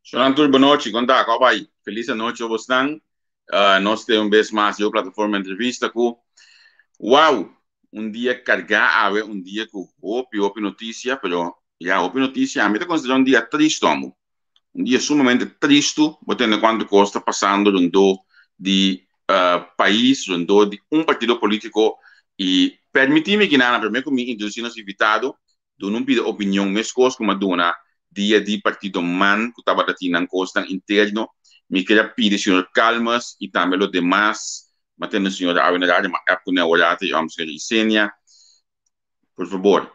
Shonnan tur bonochi, kon ta? Kòp ai? Felis anochi obosnan. Nos te un bes mas di plataforma entrevista ku wow, un dia kargá awe, un dia ku hopi hopi notisia, pero ya hopi notisia, ami ta konsiderá un dia tristu amo. Un dia sumamente tristu, bo tende kuantu kos ta pasando rondó di pais, rondó di un partido polítiko i permití mi kinana promé ku mi introdusí nos invitado, duna un pida opinion meskos ku mi a duna dia di partido man ku tabata tin nan kosnan interno. Mi kier a pidi señor Calmes i tambe lo demas, mi a tende señor awe na radio, mi a app kuné aworata i señor Isenia, por fabor,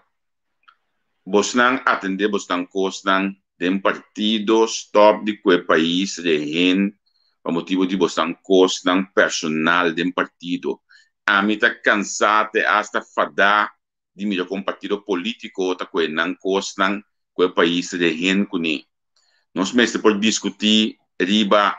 bosnan atendé bosnan kosnan den partido, stòp di kue pais rehen pa motibu di bosnan kosnan personal den partido. Ami ta kansá te asta fadá di mira kon partido polítiko ta kohe nan kosnan ku e pais rehen kuné. Nos mester por diskutí riba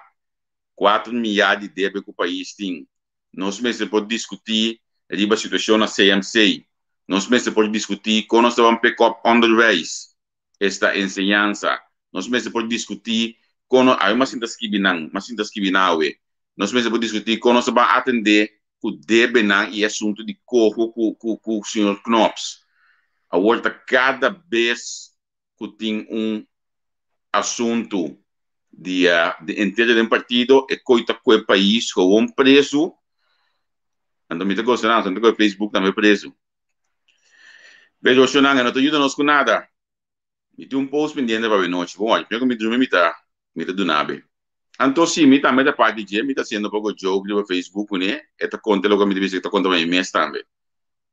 4 miyar di debe ku pais tin. Nos mester por diskutí riba situashon na CMC. Nos mester por diskutí kon nos ta ban pick up onderwijs, esta enseñansa. Nos mester por diskutí kon nos, awe mas sinta skibi nan, mas sinta skibi nan awe. Nos mester por diskutí kon nos ta ban atendé ku debenan i asuntu di coho ku señor Knops. Awor ta kada bes ku tin un asuntu di entero den partido, e koi ta kue pais gewoon prezu. Anto mi ta gosta nan, anto kue Facebook tambe prezu. Pero shonnan, e no ta yuda nos ku nada. Mi tin un post pendiente pa nochi. Bon, primero ku mi drumi mi ta duna be. Anto si mi tambe ta parti dje, mi ta hasiendo poko joke riba Facebook kuné, e ta konta loke mi ta bisa, e ta konta pa mi mes tambe.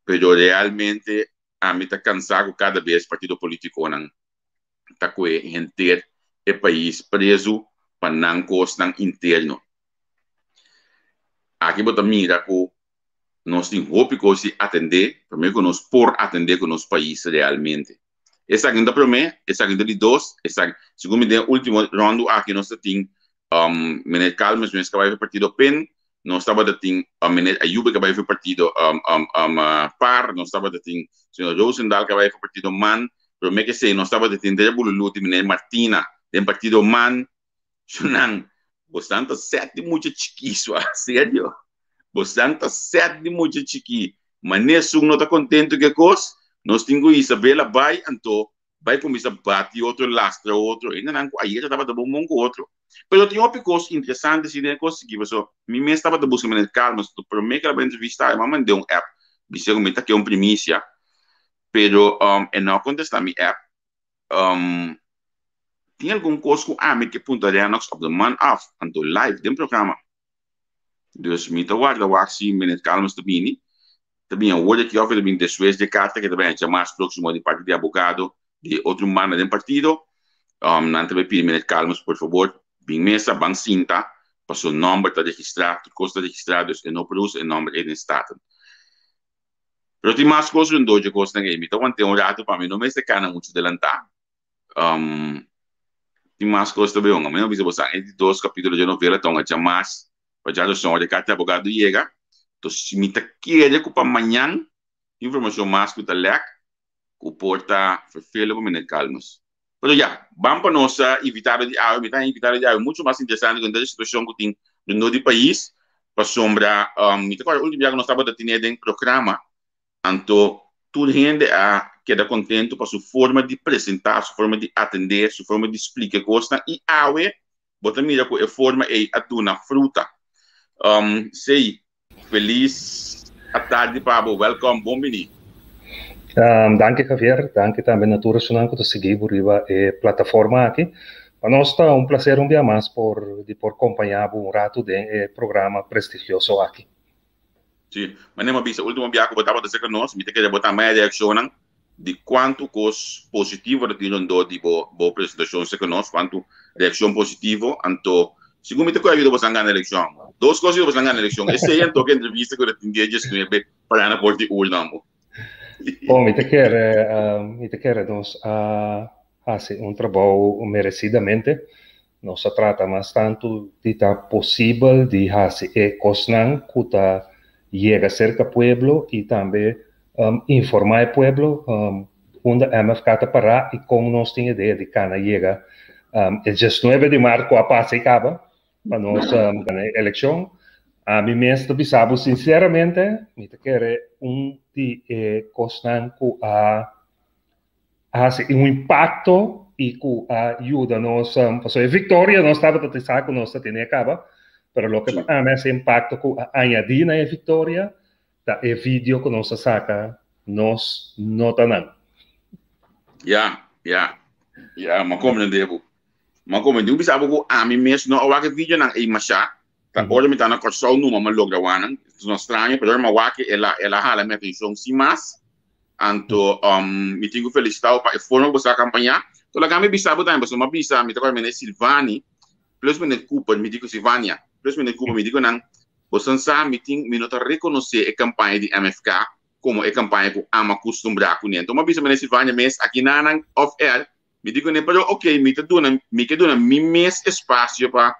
Pero realmente ami ta kansá ku kada bes partido polítikonan ta kue henter e pais prezu pa nan kosnan interno. Aki bo ta mira ku nos tin hopi kos di atendé, promé ku nos por atendé ku nos pais realmente. Esaki no ta promé, esaki ta di dos, esaki, segun mi den último ròndu aki nos ta tin meneer Calmes mes ku a bai for partido PEN, nos tabata tin meneer Ayube ku a bai for partido PAR, nos tabata tin señor Rosendal ku a bai for partido MAN, promé ku esei nos tabata tin Drea Bululu di meneer Martina den partido MAN. Nan, bosnan ta sèt di mucha chikí, sua, serio. Bosnan ta sèt di mucha chikí. Mané esun no ta kontentu ku e kos, nos tin ku Isabela bai, anto bai kuminsá bati otro, lastra otro. Hendenan ku ayera tabata bon bon ku otro. Pero tin hopi kos interesante si den e kos aki, pasobra mi mes tabata buska meneer Calmes, anto promé ku el a bai entrevistá, e mama mand'é un app, bis'é ku mi ta ke un primisia, pero e no a kontestá mi app. Tin algun kos ku ami ke puntra Rennox op de man af, anto live den programa. Dus mi ta warda wak si meneer Calmes ta bini, ta bini awor aki of e ta bini despues di e karta ke ta bai haña mas próksimo di parti di abogado di e otro banda den partido. Nan ta bai pidi meneer Calmes por fabor bin mesa, ban sinta, pasobra nòmber ta registrá, tur kos ta registrá, dus e no por usa e nòmber ei den Staten. Pero tin mas kos rondó dje kosnan ei. Mi ta want'é un ratu pa mi no mester kana muchu delantá. Tin mas kos ta bay honga. Mi no bisa boso e di dos kapítulo dje novela ta honga djamas pa djaduson ora e karta di abogado yega. Entonces mi ta kere ku pa mañan tin informashon mas ku ta lèk ku por ta ferfelo pa meneer Calmes. Pero ya, ban pa nos invitado di awe. Mi ta haña invitado di awe muchu mas interesante ku henter e situashon ku tin rondó di pais. Pasobra mi ta kòrda último bia ku nos tabata tene den programa, anto tur hende a keda kontentu pa su forma di presentá, su forma di atendé, su forma di splika e kosnan i awe bo ta mira ku e forma ei a duna fruta. Sey, felis atardi pa bo, wèlkòm, bon bini. Danki Javier, danki tambe na tur esunnan ku ta sigui bo riba e plataforma aki. Pa nos ta un plaser un bia mas por di por kompañá bo un ratu den e programa prestigioso aki. Sí, manera mi a bisa último bia ku bo tabata serka nos, mi ta kere bo tambe e reakshonnan di kuantu kos positivo ta tin rondó di bo bo presentashon serka nos, kuantu reakshon positivo, anto segun mi ta ku a yuda boso gana elekshon. Dos kos yuda boso gana elekshon, esei anto ku entrevista ku ta tin dia 19 pa gana por di urna amo. Bon, mi ta kere nos a hasi un trabou meresidamente. Nos a trata mas tantu di ta posibel di hasi e kosnan ku ta yega serka pueblo i tambe informá e pueblo unda MFK ta pará i kon nos tin idea di kana yega. E 19 di mart ku a pasa i kaba pa nos gana e elekshon. Ami mes ta bisa bo sinseramente, mi ta kere un di e kosnan ku a hasi un impakto i ku a yuda nos, pasobra e viktoria nos tabata ta sa ku nos ta tene kaba, pero loke pa ami a hasi impakto ku a añadí na e viktoria ta e video ku nos a saka nos notanan. Ya, ya. Ya, m'a komprendé bo. M'a komprendé. Mi bisa bo ku ami mes no a wak e videonan ei mashá. Ta ora mi ta na Kòrsou numa m'a logra wak nan. No straño, pero ora m'a wak el a el a hala mi atenshon sin mas. Anto mi tin ku felisitá bo pa e forma ku bo sa kampañá. To laga mi bisa bo tambe, pasobra m'a bisa, mi ta kòrda Meneer Silvani plus Meneer Cooper, mi di ku Silvania plus Meneer Cooper, mi di ku nan, Bosan sa mi tin mi no ta rekonosé e kampaña di MFK komo e kampaña ku amo a kustumbrá kuné. Anto mi a bisa Meneer Silvania mes aki nanan off air, mi di kuné pero oke mi ta duna mi ke duna mi mes espasio pa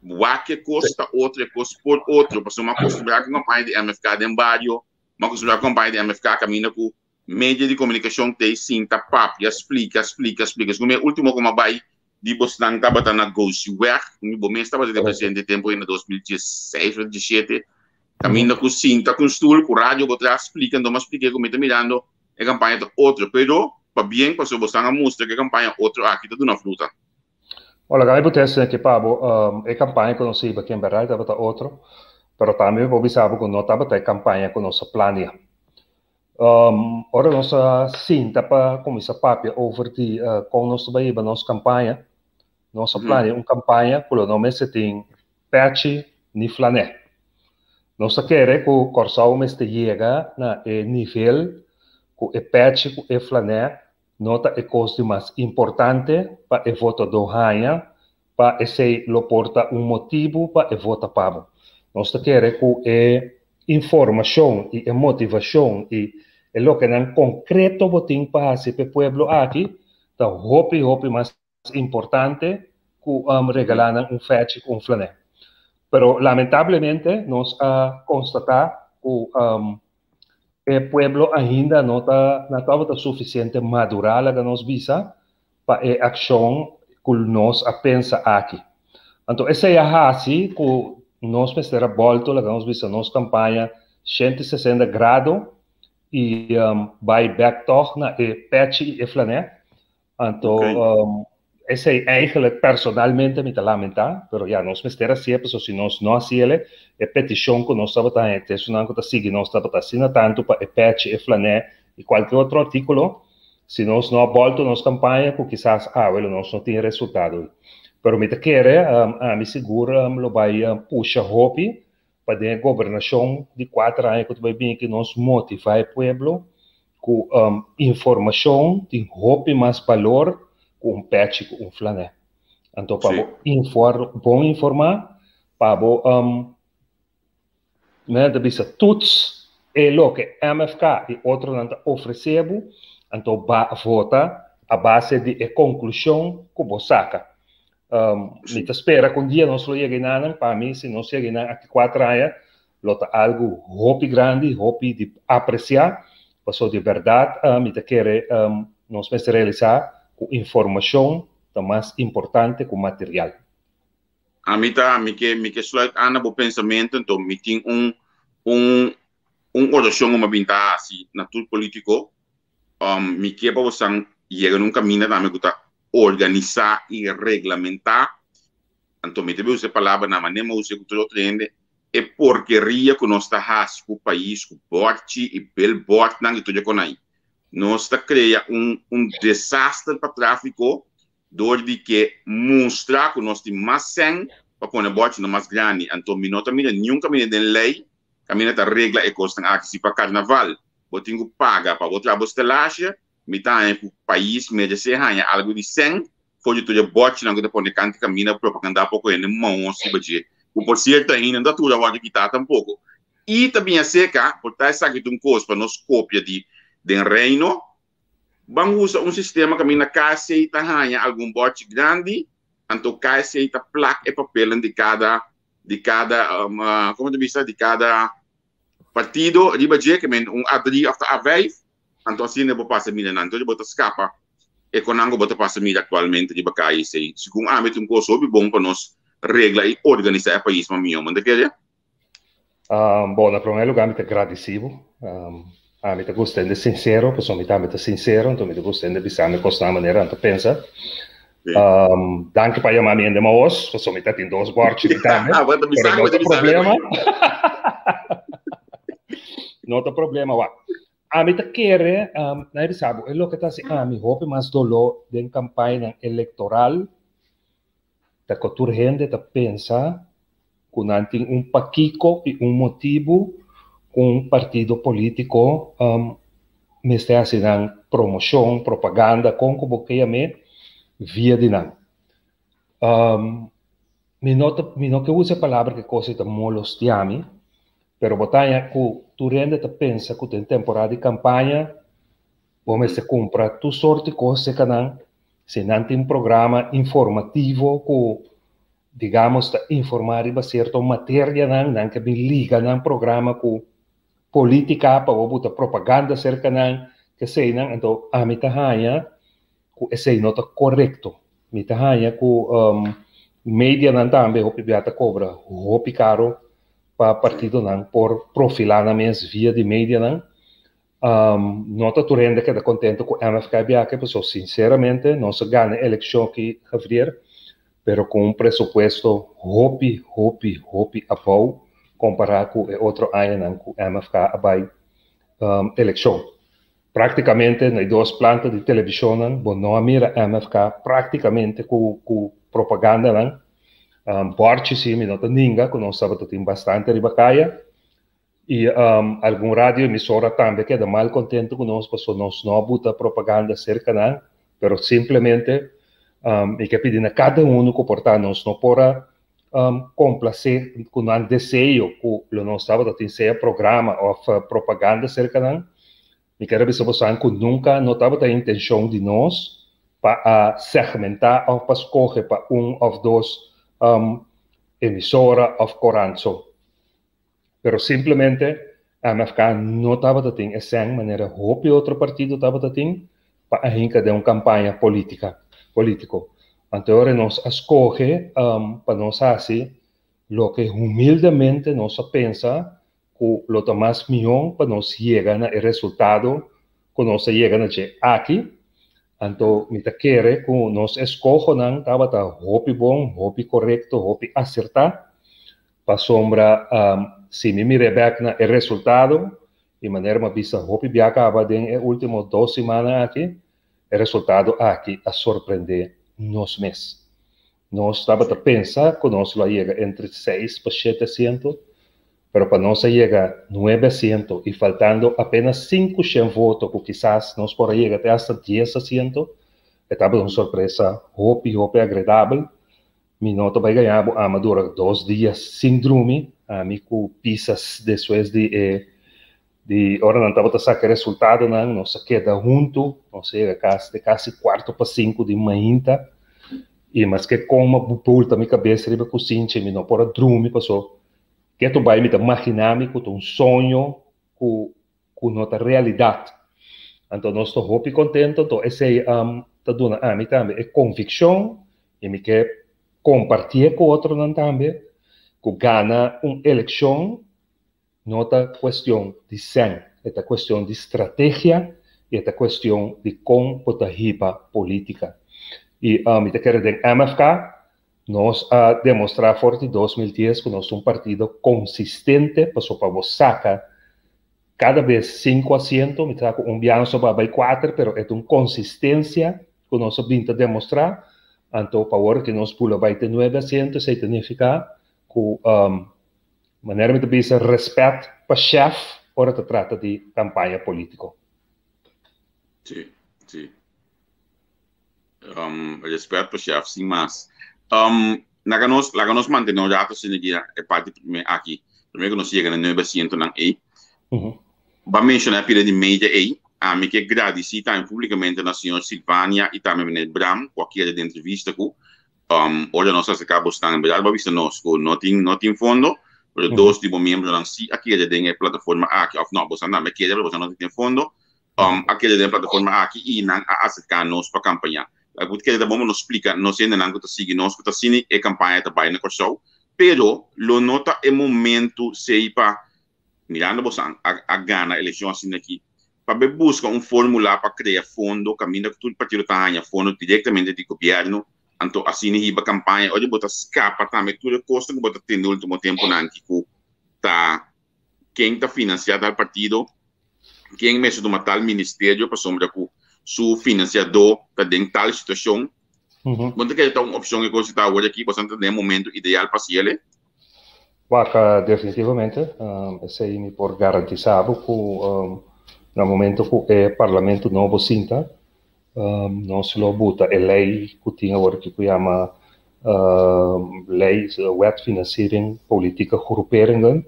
wak e kos ta otro e kos por otro pasobra mi a kustumbrá ku kampaña di MFK den bario, mi a kustumbrá ku kampaña di MFK kaminda ku medio di komunikashon ta e sinta papia, splika, splika, splika. Segun mi e ultimo ku mi a bai di bosnan tabata na Gosiweg, mi bo mes tabata di presidente tempo ei na 2016 of 17, kaminda ku sinta ku un stul ku radio bo tras splika, anto mi a splika ku mi ta mirando e kampaña ta otro, pero pabien pasobra bosnan a mustra ku e kampaña otro aki ta duna fruta. Hola, Gaby Botez aki pa bo. E campaña cu nos a hiba aki en berdad tabata otro, pero tambe mi por bisa bo cu no tabata e campaña cu nos a planea. Ora nos a sinta pa cuminsa papia over di con nos ta bay hiba nos campaña, nos a planea un campaña cu lo no mester tin pechi ni flané. Nos a kere cu Corsou mester yega na e nivel cu e pechi cu e flané no ta e kos di mas importante pa e votadó haña, pa esei lo por ta un motibu pa e vota pa bo. Nos ta kere ku e informashon i e motivashon i e lokenan konkreto bo tin pa hasi pa e pueblo aki ta hopi hopi mas importante ku regalá nan un fèchi ku un flanè. Pero lamentablemente nos a konstatá ku e pueblo ainda no ta no tabata sufisiente madurá, laga nos bisa, pa e akshon ku nos a pensa aki. Anto esei a hasi ku nos mester a bòlto, laga nos bisa, nos kampaña 160 grado i bai bèk tòg na e pèchi i e flanè. Anto esei eigenlijk personalmente mi ta lamentá, pero ya nos mester hasié pasobra si nos no hasiele e petishon ku nos tabata haña te esunnan ku ta sigui nos tabata asina tantu pa e pèchi, e flanè i kualke otro artíkulo, si nos no a bòltu nos kampaña ku kisas awe lo nos no tin e resultado ei. Pero mi ta kere ami sigur lo bai pusha hopi pa den e gobernashon di kuater aña ku ta bai bini aki nos motivá e pueblo ku informashon tin hopi mas balor ku un pèchi ku un flanè. Anto pa bo infor bon informá, pa bo men ta bisa tuts e loke MFK i otronan ta ofresé bo, anto ba vota a base di e konklushon ku bo saka. Mi ta spera ku un dia nos lo yega enanan, pa mi si nos yega enan aki kuater aña lo ta algu hopi grandi, hopi di apresiá, pasobra di bèrdat mi ta kere nos mester realisá ku informashon ta mas importante ku material. Ami ta, mi ke, mi ke sluit aan na bo pensamentu, anto mi tin un, un, un orashon ku mi a bin ta hasi na tur polítiko, mi ke pa bosan yega na un kaminda tambe ku ta organisá i reglamentá, anto mi ta bin usa e palabra na manera mi a usa ku tur otro hende, e porkeria ku nos ta hasi ku pais, ku bòrchi i bilbòrdnan i tur e konai. Nos ta krea un, un desaster pa tráfiko Dor di ke mustra ku nos tin mas sèn pa pone bòrchinan mas grandi. Anto mi no ta mira niun kaminda den lei kaminda ta regla e kosnan aki. Si pa karnaval bo tin ku paga pa bo traha bo stelashe, mi ta haña ku pais meresé haña algu di sèn for di tur e bòrchinan ku ta pone kanti kaminda propagandá poko hende mahos riba dje, ku por sierto ainda no ta tur a wòrdu kitá tampoko. I ta bin aserka por ta esaki ta un kos pa nos kopia di den Reino. Ban usa un sistema kaminda KSC ta haña algun bòrchi grandi, anto KSC ta plak e papelnan di kada di kada komo ta bisa di kada partido riba dje, ke men un A dri òf ta A vijf, anto asina bo pasa mira nan. Entonces bo ta skapa. E konango bo ta pasa mira aktualmente riba kaya esei. Segun ami ta un kos hopi bon pa nos regla i organisá e pais mas mihó. Bo ta kere? Bon, na promé lugá mi ta gradisí bo. Ami ta gusta hende sinsero, pasobra mi tambe ta sinsero, anto mi ta gusta hende bisa mi kosnan manera nan ta pensa. Danki pa yama mi hende maos, pasobra mi ta tin dos bòrchi mi tambe. Pero no ta problema. No ta problema, wak. Ami ta kere, na e bisa bo, e loke ta hasi ami hopi mas doló den kampañanan elektoral ta ku tur hende ta pensa ku nan tin un pakiko i un motibu ku un partido polítiko mester hasi nan promoshon, propaganda, kon ku bo ke yam'é, via di nan. Mi no ta, mi no ke usa e palabra ku e kos ei ta molostia mi, pero bo ta haña ku tur hende ta pensa ku den temporada di kampaña bo mester kumpra tur sort di kos serka nan, si nan tin un programa informativo ku digamos ta informá riba sierto materianan, nan ke bin liga nan programa ku polítika pa bo buta propaganda serka nan, keseinan, anto ami ta haña ku esei no ta korekto. Mi ta haña ku medianan tambe hopi bia ta kobra hopi karo pa partidonan por profilá nan mes via di medianan. No ta tur hende keda kontento ku MFK biaha pasobra sinseramente nos a gana e elekshon aki Javrier, pero ku un presupuesto hopi hopi hopi abou kompará ku e otro añanan ku MFK a bai elekshon. Práktikamente na e dos planta di televishonnan bo no a mira MFK práktikamente ku ku propagandanan. Bòrchi si mi no ta ninga ku nos tabata tin bastante riba kaya i algun radio emisora tambe keda mal kontentu ku nos pasobra nos no a buta propaganda serka nan, pero simplemente mi ke pidi na kada unu ku por ta nos no por a komplasé ku nan deseo ku lo nos tabata tin sea programa òf propaganda serka nan. Mi ker a bisa bosan ku nunka no tabata e intenshon di nos pa a segmentá òf pa skohe pa un òf dos emisora òf korant so. Pero simplemente MFK no tabata tin e sèn manera hopi otro partido tabata tin pa a hinka den un kampaña polítika, polítiko. Anto ora nos a skohe pa nos hasi loke humildemente nos a pensa ku lo ta mas mihó pa nos yega na e resultado ku nos a yega na dje aki. Anto mi ta kere ku nos eskohonan tabata hopi bon, hopi korekto, hopi asertá. Pasobra si mi mir'é bèk na e resultado, i manera mi a bisa hopi bia kaba den e último dos simannan aki, e resultado aki a sorprendé nos mes. Nos tabata pensa ku nos lo a yega entre seis pa shete asiento, pero pa nos a yega nuebe asiento i faltando apenas sinku shen voto ku kisas nos por a yega te asta dies asiento, e tabata un sorpresa hopi hopi agredabel. Mi no ta bai gaña bo ama dura dos dia sin drumi, ami ku pisas despues di e di ora nan tabata saka e resultadonan, nos a keda huntu, nos a yega kas te kasi kuarto pa sinku di mainta, i maske kon mi a bulta mi kabes riba kusinchi mi no por a drumi paso ketu bai mi ta magina mi ku ta un soño ku ku no ta realidat. Anto nos ta hopi kontento, anto esei ta duna ami tambe e konvikshon i mi ke kompartié ku otronan tambe ku gana un elekshon no ta kuestion di sèn, e ta kuestion di strategia i e ta kuestion di kon bo ta hiba polítika. I mi ta kere den MFK nos a demostrá for di 2010 ku nos ta un partido konsistente pasobra pa bo saka kada bes sinku asiento, mi ta sa ku un biaha nos a bai kuater, pero e ta un konsistensia ku nos a bin ta demostrá. Anto pa ora ku nos bula bai te nuebe asiento esei ta nifiká ku manera mi ta bisa rèspèt pa shèf ora ta trata di kampaña polítiko. Sí, sí. Rèspèt pa shèf, sin mas. Laga nos, laga nos mantené un rato asina aki e parti primer aki, primer ku nos yega na nuebe asientonan ei. Bo a menshoná e pida di media ei. Ami ke gradisí tambe públikamente na señor Silvania i tambe meneer Bram ku a kere den entrevista ku ora nos a aserká bosnan. En bèrdat bo a bisa nos ku no tin no tin fondo, pero dos di bo miembronan sí a kere den e plataforma aki òf no, bosan tambe a kere pero bosan no tin fondo. A keda den e plataforma aki i nan a aserká nos pa kampañá. Laga bo kere ta bon pa nos splika nos hendenan ku ta sigui nos ku ta asina e kampaña ta bai na Kòrsou, pero lo no ta e momentu sei pa, mirando boso a gana elekshon asina aki, pa be buska un fórmula pa krea fondo kaminda ku tur partido ta haña fondo direktamente di gobièrnu, anto asina hiba kampaña ora bo ta skapa tambe tur e kosnan ku bo ta tende último tempunan aki ku ta ken ta financia tal partido, ken mester tuma tal ministerio pasobra cu su financiador ta den tal situacion. Bo no ta kere ta un opcion e cos ta awor aki? Boso no ta den e momento ideal pa haci el'e? Wak, definitivamente. Esey mi por garantisa bo cu na momento cu e parlamento nobo sinta, Nos lo buta e ley cu tin awor aki cu yama ley Wet Financiering Politieke Groeperingen.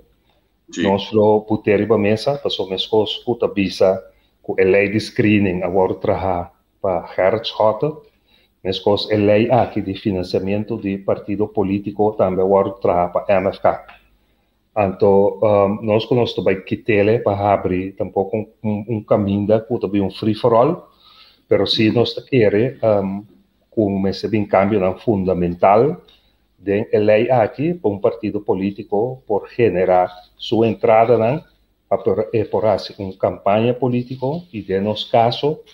Nos lo but'e riba mesa pasobra mescos cu ta bisa cu e ley di screening a wordo traha pa Gerrit Schotte, mescos e ley aki di financiamento di partido politico tambe a wordo traha pa MFK. Anto nos ku nos ta bai kitele pa habri tampoco un caminda cu ta bin un free for all, pero si nos ta kere cu mester bin cambionan fundamental den e ley aki pa un partido politico por genera su entradanan pa e por haci un campaña politico y den nos caso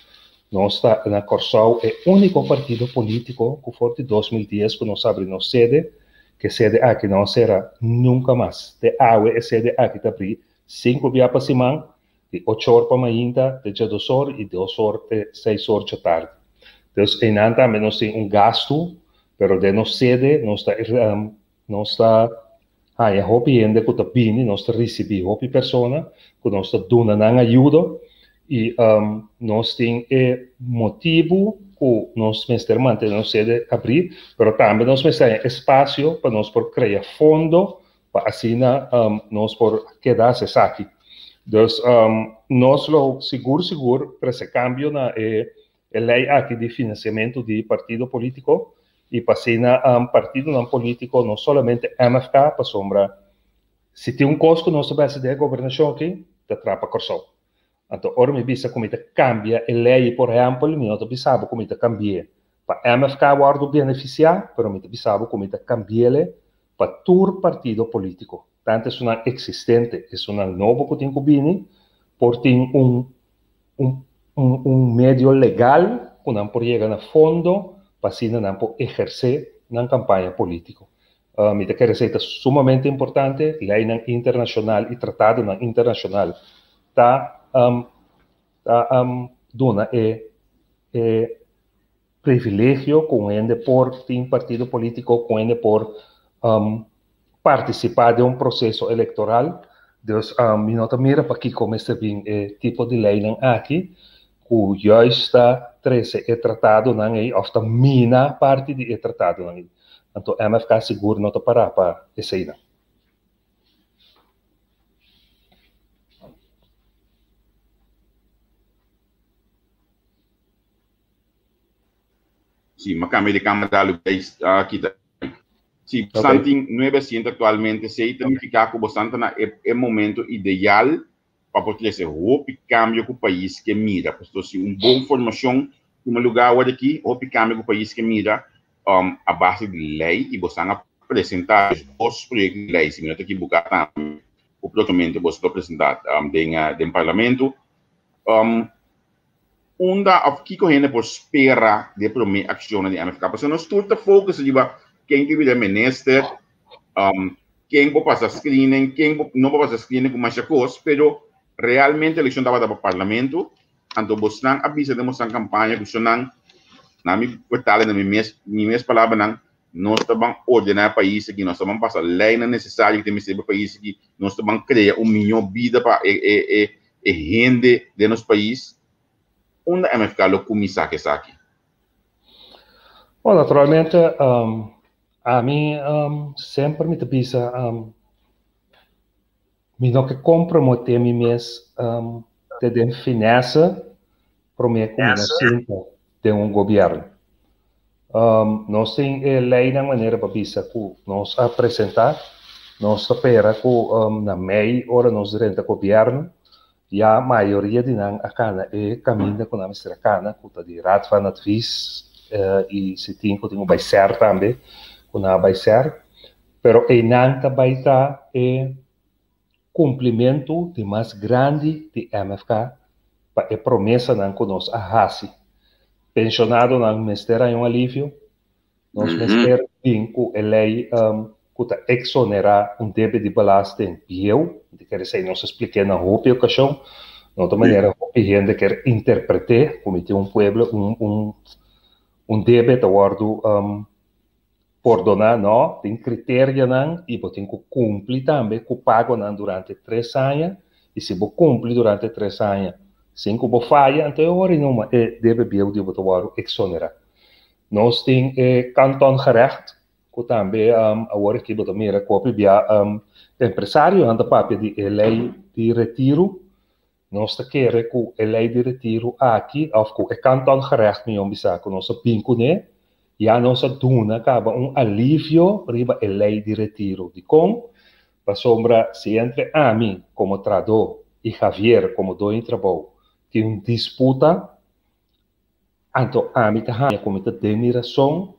nos ta na Corsou e unico partido politico cu for di 2010 cu nos habri nos sede Ke sede aki no a sera nunka mas. Te awe e sede aki ta abrí sinku bia pa siman, di ocho or pa mainta te djados or i dos or te seis or djatardi. Dus einan tambe nos tin un gastu, pero den nos sede nos ta nos ta haña hopi hende ku ta bini, nos ta risibí hopi persona ku nos ta duna nan ayudo I nos tin e motibu ku nos mester mantené nos sede abrí, pero tambe nos mester haña espasio pa nos por krea fondo pa asina nos por keda hasi esaki. Dus nos lo sigur sigur trese kambio na e lei aki di finansiamentu di partido polítiko i pa asina partidonan polítiko, no solamente MFK, pasobra si tin un kos ku nos ta bese den e gobernashon aki ta traha pa Kòrsou. Anto ora mi bisa ku mi ta kambia e lei, por ehèmpel, mi no ta bisa bo ku mi ta kambi'é pa MFK wòrdu benefisiá, pero mi ta bisa bo ku mi ta kambi'é pa tur partido polítiko, tantu esunnan eksistente, esunnan nobo ku tin ku bini, por tin un un un medio legal ku nan por yega na fondo pa asina nan por ehersé nan kampaña polítiko. Mi ta kere esei ta sumamente importante, leinan internashonal i tratadonan internashonal ta ta duna e e privilegio ku un hende por tin partido polítiko, ku un hende por partisipá den un proseso elektoral. Dus mi no ta mira pakiko mester bin e tipo di leinan aki ku juist ta trese e tratadonan ei òf ta mina parti di e tratadonan ei. Anto MFK sigur no ta pará pa eseinan. Sí, m'a cambia di camera lo bay kita. Sí, bosan tin nuebe asiento actualmente, esey ta nifica cu bosan ta na e momento ideal pa por trece hopi cambio cu pais ke mira. Pasobra si un bon formacion tuma lugar awor aki, hopi cambio cu pais ke mira a base di ley y bosan a presenta dos proyecto di ley, si mi no ta ekiboca tambe, cu proximamente boso lo presenta den parlamento. Unda of kiko hende por spera di e prome accionnan di MFK? Pasobra nos tur ta focus riba ken ke bira minister, ken por pasa screening, ken no por pasa screening ku masha kos, pero realmente eleccion tabata pa parlamento, anto bosnan a bisa den bosnan campaña ku shonnan, na mi vertale na mi mes, mi mes palabranan, nos ta ban ordena e pais aki, nos ta ban pasa leynan necesario ku ta mester pa e pais aki, nos ta ban crea un miho bida pa e e e e hende den nos pais, unda MFK lo kuminsá ku esaki? Bon, naturalmente, ami semper mi ta bisa, mi no ke komprometé mi mes te den finèse promé ku mi no sinta den un gobièrnu. Nos tin e leinan manera pa bisa ku nos a presentá. Nos ta pera ku na mei ora nos drenta gobièrnu. Ya mayoria di nan a kana e kaminda ku nan mester a kana, ku ta di Raad van Advies i si tin ku tin ku bai ser tambe, ku nan a bai ser. Pero einan ta bai ta e kumplimentu di mas grandi di MFK pa e promesanan ku nos a hasi. Penshonadonan mester haña un alivio. Nos mester bin ku e lei ku ta eksonerá un debe di belasting bieu. Mi ta kere esei nos a splik'é na hopi okashon. No ta manera hopi hende ker interpret'é ku mi tin un pueblo, un un un debe ta wòrdu pordoná. No, tin kriterianan i bo tin ku kumpli tambe ku pagonan durante tres aña. I si bo kumpli durante tres aña sin ku bo faya, anto e ora numa e debe bieu di bo ta wòrdu eksonerá. Nos tin e kantongerecht, ku tambe awor aki bo ta mira ku hopi bia empresarionan ta papia di e lei di retiru. Nos ta kere ku e lei di retiru aki, òf ku e kantongerecht mihó bisa ku nos a bin kuné, ya nos a duna kaba un alivio riba e lei di retiru. Dikon? Pasobra si entre ami komo trahadó i Javier komo doño di trabou tin un disputa, Anto ami ta haña ku mi ta den mi rason,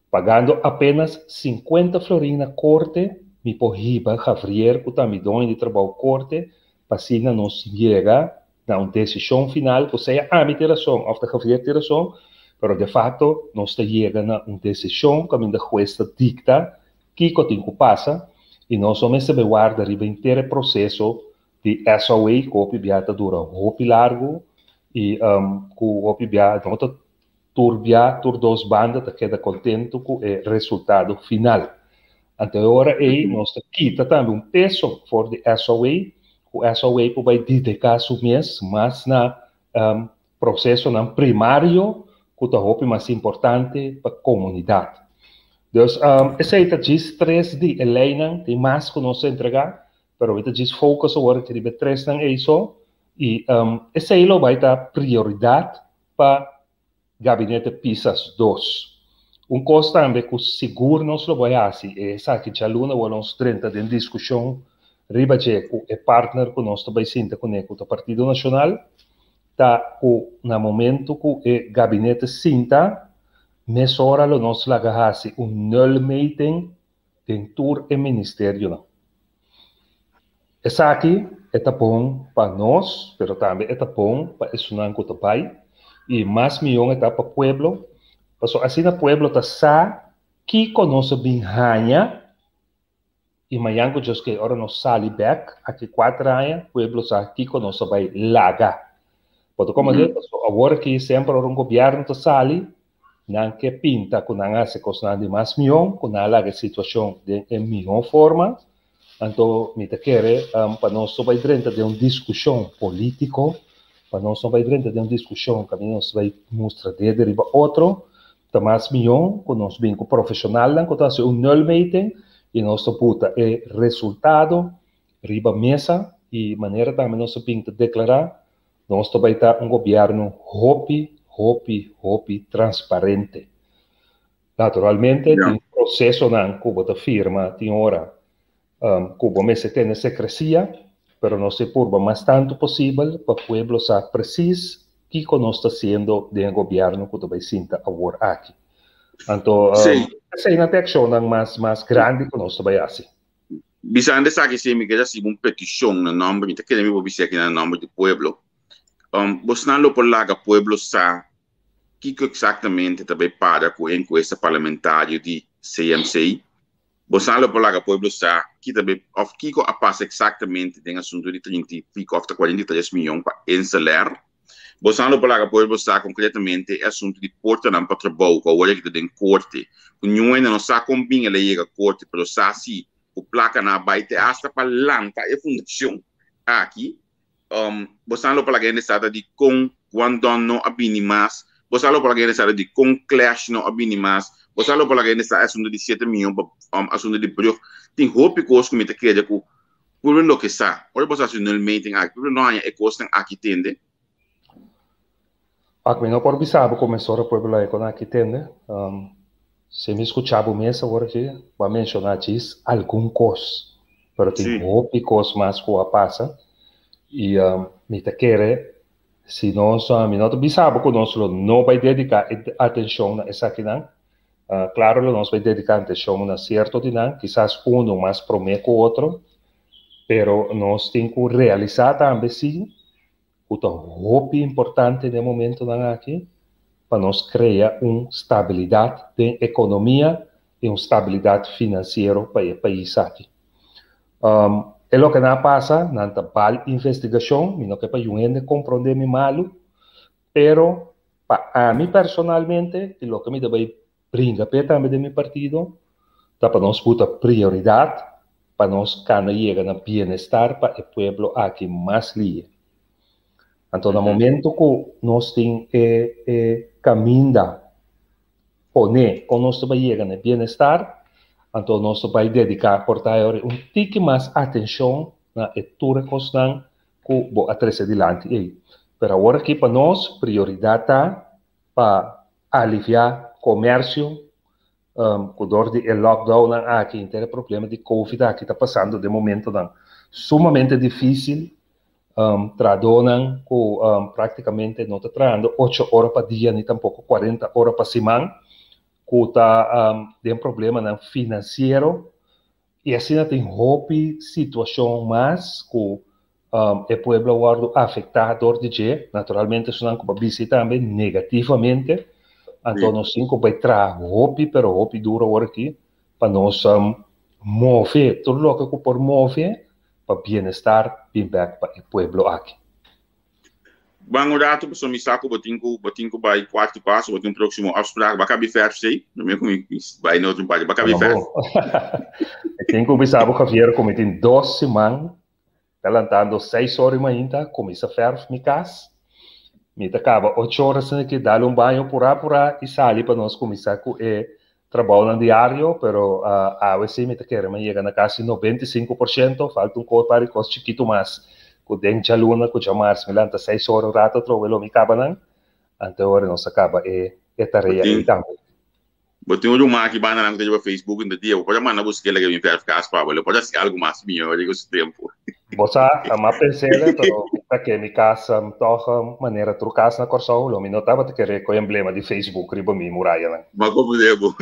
pagando apenas sinkuenta florin na korte, mi por hiba Javrier ku ta mi doño di trabou korte pa asina nos yega na un desishon final ku sea ami tin rason òf ta Javrier tin rason, pero de fakto nos ta yega na un desishon kaminda hues ta dikta kiko tin ku pasa i nos no mester bai warda riba henter e proseso di SOA ku hopi bia ta dura hopi largu i ku hopi bia no ta tur bia tur dos banda ta keda kontentu ku e resultado final. Anto e ora ei nos ta kita tambe un peso for di SOA ku SOA por bai dediká su mes mas na prosesonan primario ku ta hopi mas importante pa komunidat. Dus esei ta djis tres di e leinan, tin mas ku nos a entregá, Pero mi ta djis focus awor aki riba e tresnan ei so i esei lo bai ta prioridat pa Gabinete Pisas dos. Un kos tambe ku sigur nos lo bai hasi e esaki djaluna awor nos drenta den diskushon riba dje ku e partner ku nos ta bai sinta kuné ku ta Partido Nashonal ta ku na momento ku e gabinete sinta mesora lo nos laga hasi un nulmeting den tur e ministerionan. Esaki e ta bon pa nos, pero tambe e ta bon pa esunnan ku ta bai, i mas mion e ta pa pueblo, pasobra asina pueblo ta sa kiko nos a bin haña, i mañan ku Dios ke ora nos sali bèk aki kuater aña, pueblo sa kiko nos a bai laga. Bo ta komprendé? Pasobra awor aki semper ora un gobièrnu ta sali, Nan ke pinta ku nan a hasi kosnan di mas mihó, ku nan a laga e situashon den e mihó forma. Anto mi ta kere pa nos no bai drenta den un diskushon polítiko, pa nos no bai drenta den un diskushon kaminda nos bai mustra dede riba otro. Ta mas mihó ku nos bin ku profeshonalnan ku ta hasi un nulmeting i nos ta buta e resultado riba mesa i manera tambe nos a bin ta deklará Nos ta bai ta un gobièrnu hopi, hopi, hopi transparente. Naturalmente tin prosesonan ku bo ta firma tin ora ku bo mester tene sekresia, pero nos ta purba mas tantu posibel pa pueblo sa presis kiko nos ta hasiendo den e gobièrnu ku ta bai sinta awor aki. Anto eseinan ta e akshonnan mas mas grandi ku nos ta bai hasi. Bisando esaki si mi ke hasiba un petishon na nòmber, mi ta kere mi por bisa aki na nòmber di pueblo. Bosnan lo por laga pueblo sa kiko eksaktamente ta bai para ku e enkuesta parlamentario di CMC? Bosnan lo por laga pueblo sa ki ta bai òf kiko a pasa eksaktamente den asuntu di trinta i piko òf ta 43 miyon pa Inselair? Bosnan lo por laga pueblo sa konkretamente e asuntu di portanan pa trabou ku awor aki ta den korte, ku niun hende no sa kon bin el a yega korte, pero sa si ku plakanan a bai te asta pa lanta e fundashon aki. Bosnan lo por laga hende sa ta di kon Guandong no a bini mas, bosnan lo por laga hende sa ta di kon Clash no a bini mas, bosnan lo por laga hende sa e asuntu di shete miyon pa asuntu di brug. Tin hopi kos ku mi ta kere ku Pueblo loke sa, ora bo sa haci nul meting aki, pueblo no haña e cosnan aki tende. Ak mi no por bisa bo como esora pueblo lo haña con aki tende. Si mi scucha bo mes awor aki, bo a menciona djis algun cos, pero tin hopi cos mas cu a pasa. Y Mi ta kere si nos, mi no ta bisa bo ku nos lo no bai dediká atenshon na esakinan. Klaro lo nos bai dediká atenshon na sierto di nan, kisas unu mas promé ku otro, pero nos tin ku realisá tambe si ku ta hopi importante den e momentonan aki pa nos krea un stabilidat den ekonomia i un stabilidat finansiero pa e pais aki. E loke nan a pasa, nan ta bal investigashon, mi no ke pa yun hende komprondé mi malu, pero pa ami personalmente i loke mi ta bai bringa p'e tambe den mi partido, ta pa nos buta prioridat pa nos kana yega na bienestar pa e pueblo aki mas lihe. Anto na momento ku nos tin e e kaminda pone kon nos ta bai yega na e bienestar, anto nos ta bai dediká por ta e ora un tiki mas atenshon na e tur e kosnan ku bo a trese dilanti ei. Pero awor aki pa nos prioridat ta pa aliviá komersio ku dor di e lockdownnan aki henter e problema di covid aki ta pasando den momentonan sumamente difísil. Trahadónan ku práktikamente no ta trahando ocho ora pa dia ni tampoko kuarenta ora pa siman ku ta den problemanan finansiero i asina tin hopi situashon mas ku e pueblo a wòrdu afektá dor di dje, naturalmente esunnan ku bo a bisi tambe negativamente, anto nos tin ku bai traha hopi pero hopi duro awor aki pa nos move tur loke ku por move pa bienestar bin bèk pa e pueblo aki. Ban un ratu pasobra mi sa ku bo tin ku bo tin ku bai kuartu paso, bo tin un próksimo afsprak. Bo a kabi fèrf sí? No mi ku mi bai na otro parti. Bo a kabi fèrf? Mi tin ku bisa bo Javier ku mi tin dos siman Ta lantando seis ora di mainta, kuminsá fèrf mi kas. Mi ta kaba ocho ora asina ki dal un baño purá purá i sali pa nos kuminsá ku e trabounan diario, pero awe sí mi ta kere mi a yega na kasi 95%, falta un par di kos chikitu mas ku den djaluna ku djamars mi lanta seis ora un rato atrobe lo mi kaba nan, anto ora nos a kaba e tarea ei tambe. Bo tin un ruman aki banda nan ku ta riba Facebook inta dia, bo por a manda busk'é laga bin fèrf kas pa bo, lo por hasi algu mas mihó riba su tempu. Bo sa, mi a pens'é, pero mi ta ke mi kas tòg manera tur kas na Kòrsou, lo mi no tabata kere ku e emblema di Facebook riba mi murayanan. Bo a komprendé bo.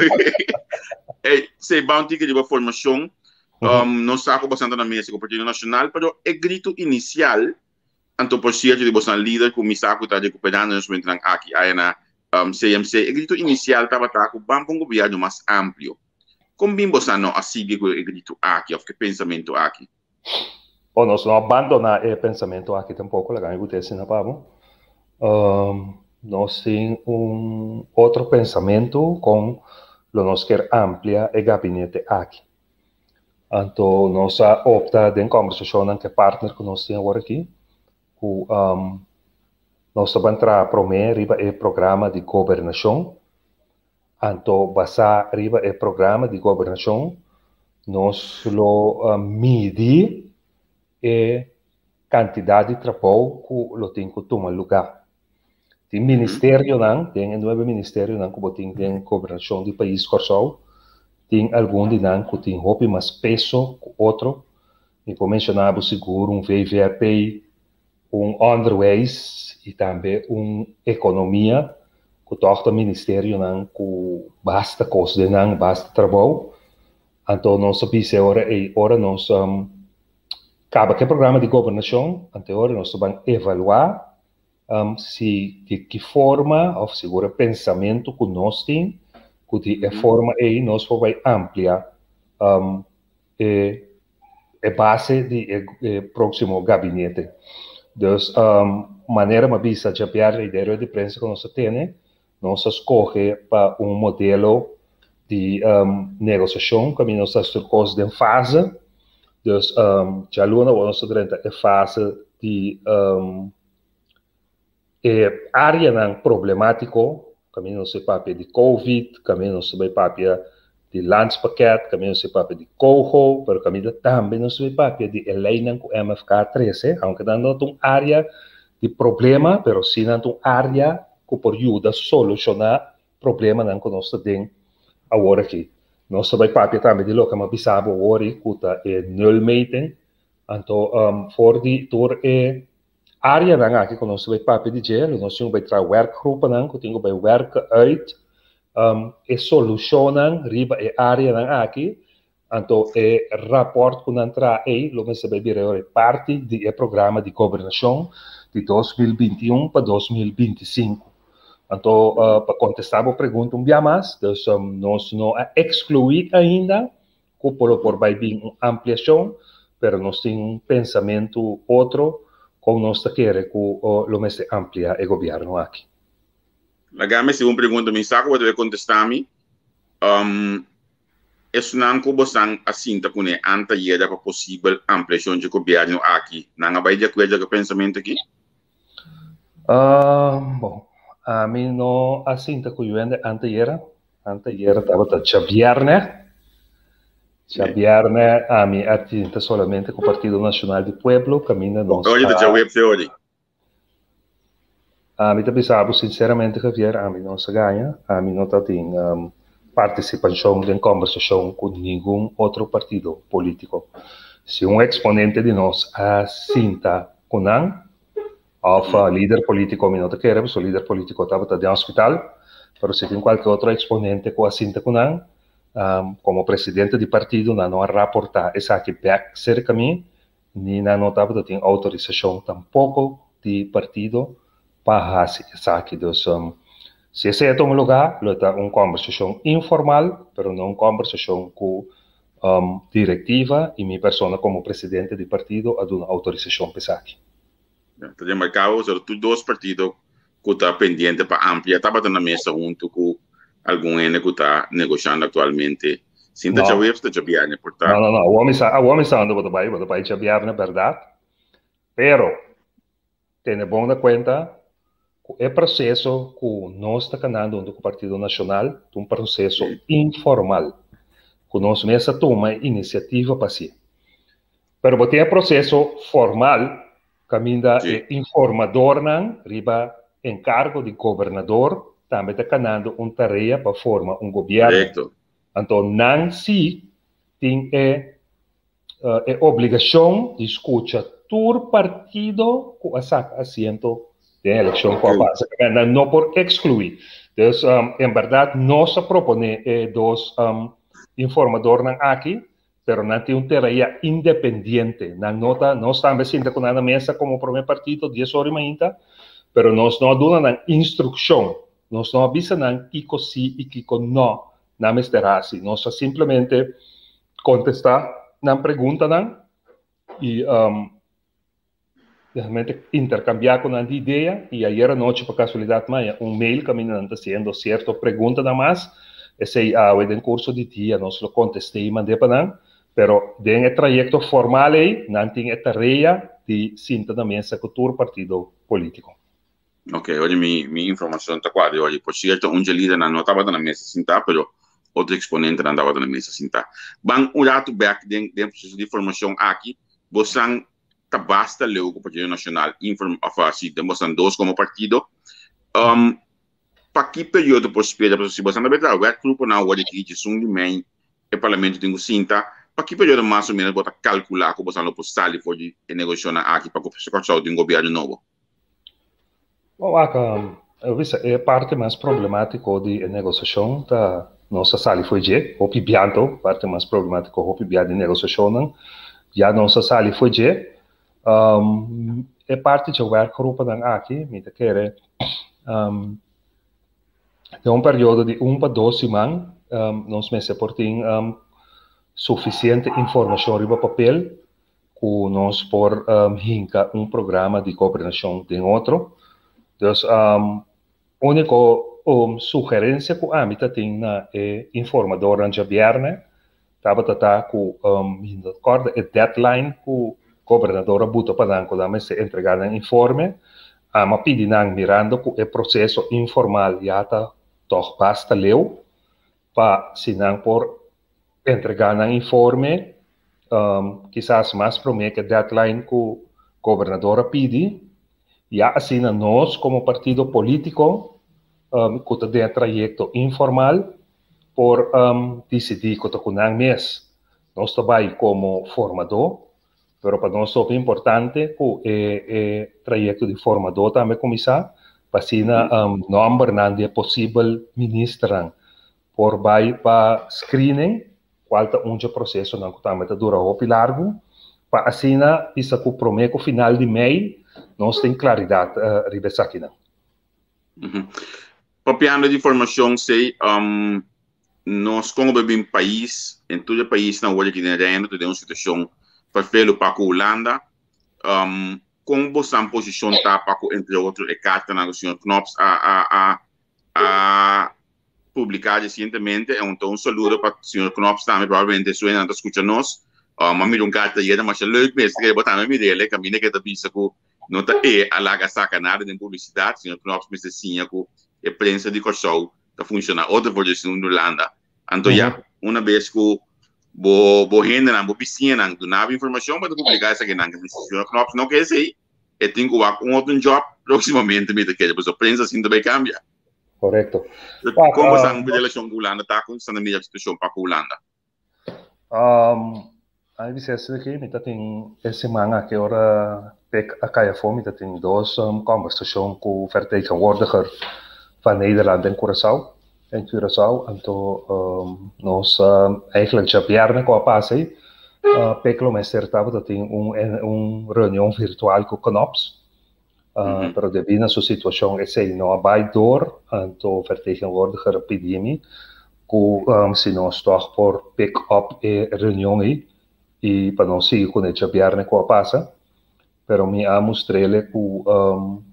Ey, sey ban tiki riba formashon, nos sa ku bo santa na mesa ku Partido Nashonal, pero e gritu inisial Anto por cierto di bosnan lider cu mi sa cu ta recuperando nos momentonan aki aya na CMC, e grito inicial tabata cu ban pa un gobierno mas amplio. Con bin bosnan no a sigui cu e grito aki of cu e pensamento aki? Bon, nos no a bandona e pensamento aki tampoco, laga mi bute asina pa bo. Nos tin un otro pensamento con lo nos kier amplia e gabinete aki. Anto nos a opta den kòmbersashonnan ku e partner ku nos tin awor aki, ku nos ta ban traha promé riba e programa di gobernashon. Anto basá riba e programa di gobernashon nos lo midi e kantidat di trabou ku lo tin ku tuma lugá. Tin ministerionan, den e nuebe ministerionan ku bo tin den gobernashon di pais Kòrsou, tin algun di nan ku tin hopi mas peso ku otro. Mi por menshoná bo sigur un VVRP, un Onderwijs i tambe un Ekonomia, ku tòg ta ministerionan ku basta kos den nan, basta trabou. Anto nos a bisa e ora ei, ora nos Kaba ku e programa di gobernashon, anteora nos ta ban evaluá si di ki forma òf sigur e pensamentu ku nos tin, ku di e forma ei nos por bai amplia e e base di e e próksimo gabinete. Dus manera mi a bisa djabièrnè den rueda di prensa ku nos a tene, Nos a skohe pa un modelo di negosiashon kaminda nos ta hasi tur kos den fase. Dus djaluna awor nos ta drenta e fase di e areanan problemátiko, kaminda nos ta papia di covid, kaminda nos ta bai papia di landspakket, kaminda nos ta papia di coho, pero kaminda tambe nos ta bai papia di e leinan ku MFK a trese, aunke nan no ta un area di problema, pero si nan ta un area ku por yuda solushoná problemanan ku nos ta den awor aki. Nos ta bai papia tambe di loke mi a bisa bo awor ku ta e nulmeting. Anto for di tur e Áreanan aki ku nos ta bai papia di dje, lo nos tin ku bai traha werkgroepennan ku tin ku bai werken uit e solushonnan riba e áreanan aki. Anto e rapòrt ku nan traha ei lo mester bai bira e parti di e programa di gobernashon di 2021 pa 2025. Anto pa kontestá bo pregunta un bia mas, dus nos no a ekskluí ainda ku por lo por bai bin un ampliashon, pero nos tin un pensamentu otro kon nos ta kere ku lo mester amplia e gobièrnu aki. Laga mi hasi un pregunta, mi sa ku bo ta bai kontestá mi. Esnan ku bosan a sinta kuné anta yega pa posibel ampliashon dje gobièrnu aki, nan a bai di akuerdo ku e pensamentu aki? Bon, ami no a sinta ku yuende anta yera. Anteayer tabata djabièrnè. Djabièrnè ami a tinta solamente ku Partido Nashonal di Pueblo kaminda nos a. Oye ta djaweps e ori. Ami ta bisa bo sinseramente Javier, ami no sa gaña, ami no ta tin partisipashon den kòmbersashon ku ningun otro partido polítiko. Si un eksponente di nos a sinta ku nan, Of lider politico mi no ta kere pasobra lider politico tabata den hospital, pero si tin cualke otro exponente cu a sinta cu nan, como presidente di partido nan no a raporta esaki bek cerca mi, ni nan no tabata tin autorisacion tampoco di partido pa haci esaki. Dus si esey a tuma lugar lo ta un combersacion informal, pero no un combersacion cu directiva y mi persona como presidente di partido a duna autorisacion pa esaki. Ta remarcabel pasobra tur dos partido cu ta pendiente pa amplia tabata na mesa hunto cu algun hende cu ta negoshando actualmente. Sin ta djaweps ta djabierne por ta. No, no, no. Awor mi sa, awor mi sa unda bo ta bai. Bo ta bai djabierne berdad. Pero tene bon na cuenta cu e proceso cu nos ta canando hunto cu Partido Nacional ta un proceso informal cu nos mes a tuma e iniciativa pa haci. Pero bo tin e proseso formal kaminda e informadornan riba enkargo di gobernador tambe ta kanando un tarea pa forma un gobièrnu. Anto nan si tin e e obligashon di skucha tur partido ku a saka asiento den elekshon ku a pasa. Nan no por ekskluí. Dus en bèrdat nos a proponé e dos informadornan aki. Pero nan tin un tarea independiente. Nan no ta, nos tambe sinta cu nan na mesa como prome partido dies ora y mainta, pero nos no a duna nan instruccion. Nos no a bisa nan kico si y kico no nan mester haci. Nos a simplemente contesta nan preguntanan y Realmente intercambiá ku nan di idea i ayer anochi pa kasualidat maya un mail kaminda nan ta hasiendo sierto preguntanan mas. Esei awe den kurso di dia nos lo kontest'é i mand'é pa nan. Pero den e trayekto formal ei nan tin e tarea di sinta na mesa ku tur partido polítiko. Ok, oye mi mi informacion ta cuadra oye. Por cierto, un dje lidernan no tabata na mesa sintá, pero otro exponentenan tabata na mesa sintá. Ban un ratu bek den den proceso di formacion aki, bosan ta basta leu ku Partido Nacional inform of si den bosan dos como partido. Um, pa ki periodo por spera? Pasobra si bosan ta bai traha werkgroepen awor di ki djesun di mei e parlamento tin ku sinta, pa ki periodo mas o menos bo ta kalkulá ku bosan lo por sali for di e negoshonnan aki pa ku Kòrsou tin un gobièrnu nobo? Bon, wak, eu bisa e parti mas problemátiko di e negosiashon ta nos a sali fo'i dje, hopi bianto, parti mas problemátiko hopi bia di negosiashonnan, ya nos a sali fo'i dje. E parti dje werkgroepennan aki, mi ta kere, den un periodo di un pa dos siman nos mester por tin sufisiente informashon riba papel ku nos por hinka un programa di gobernashon den otro. Dus úniko sugerensia ku ami ta tin na e informadornan djabièrnè tabata ta ku mi no kòrda e deadline ku gobernador a buta pa nan ku nan mester entregá nan informe. Ami a pidi nan mirando ku e proseso informal ya ta tòg basta leu pa si nan por entregá nan informe kisas mas promé ku e deadline ku gobernador a pidi, ya asina nos komo partido polítiko ku ta den e trayekto informal por disidí ku ta ku nan mes nos ta bai komo formadó. Pero pa nos ta importante ku e trayekto di formadó tambe kuminsá, pa asina nòmbernan di e posibel ministernan por bai pa screening, kual ta un dje prosesonan ku tambe ta dura hopi largu, pa asina bisa ku promé ku final di mei nos tin klaridat riba esakinan. Papiando di formashon sei, nos kon bo bin pais, en tur e paisnan awor aki den Reino ta den un situashon ferfelu pa ku Hulanda. Kon bo san posishon ta pa ku entre otro e kartanan ku señor Knops a a a a publiká resientemente? En un saludo pa señor Knops tambe, probablemente su hendenan ta skucha nos. A mira un karta ayera masha leuk mes, kere bo tambe mir'el, kaminda ke ta bisa ku no ta e a laga saka nada den publisidat, señor Knops mester siña ku e prensa di Kòrsou ta funshoná otro for di esun di Hulanda. Anto ya, una bes ku bo bo hendenan, bo bisiñanan duna bo informashon, bo ta publiká esakinan. Señor Knops no ke esei, e tin ku wak un otro job próksimamente mi ta kere, pasobra prensa asin ta bai kambia. Korekto. Kon bo sa ku relashon ku Hulanda ta ku esnan ta mira situashon pa ku Hulanda? Ai bisa esaki, mi ta tin e siman aki ora Pek a kai afó, mi ta tin dos kòmbersashon ku vertegenwoordiger van Nederland en Curaçao, en Curaçao. Anto nos eigenlijk djabièrnè ku a pasa ei, Pek lo mester tabata tin un un reunion virtual ku Knops, pero debí na su situashon esei no a bai dor, anto vertegenwoordiger a pidi mi ku si nos tòg por pick up e reunion ei i pa nos sigui kuné djabièrnè ku a pasa. Pero mi a mustr'ele ku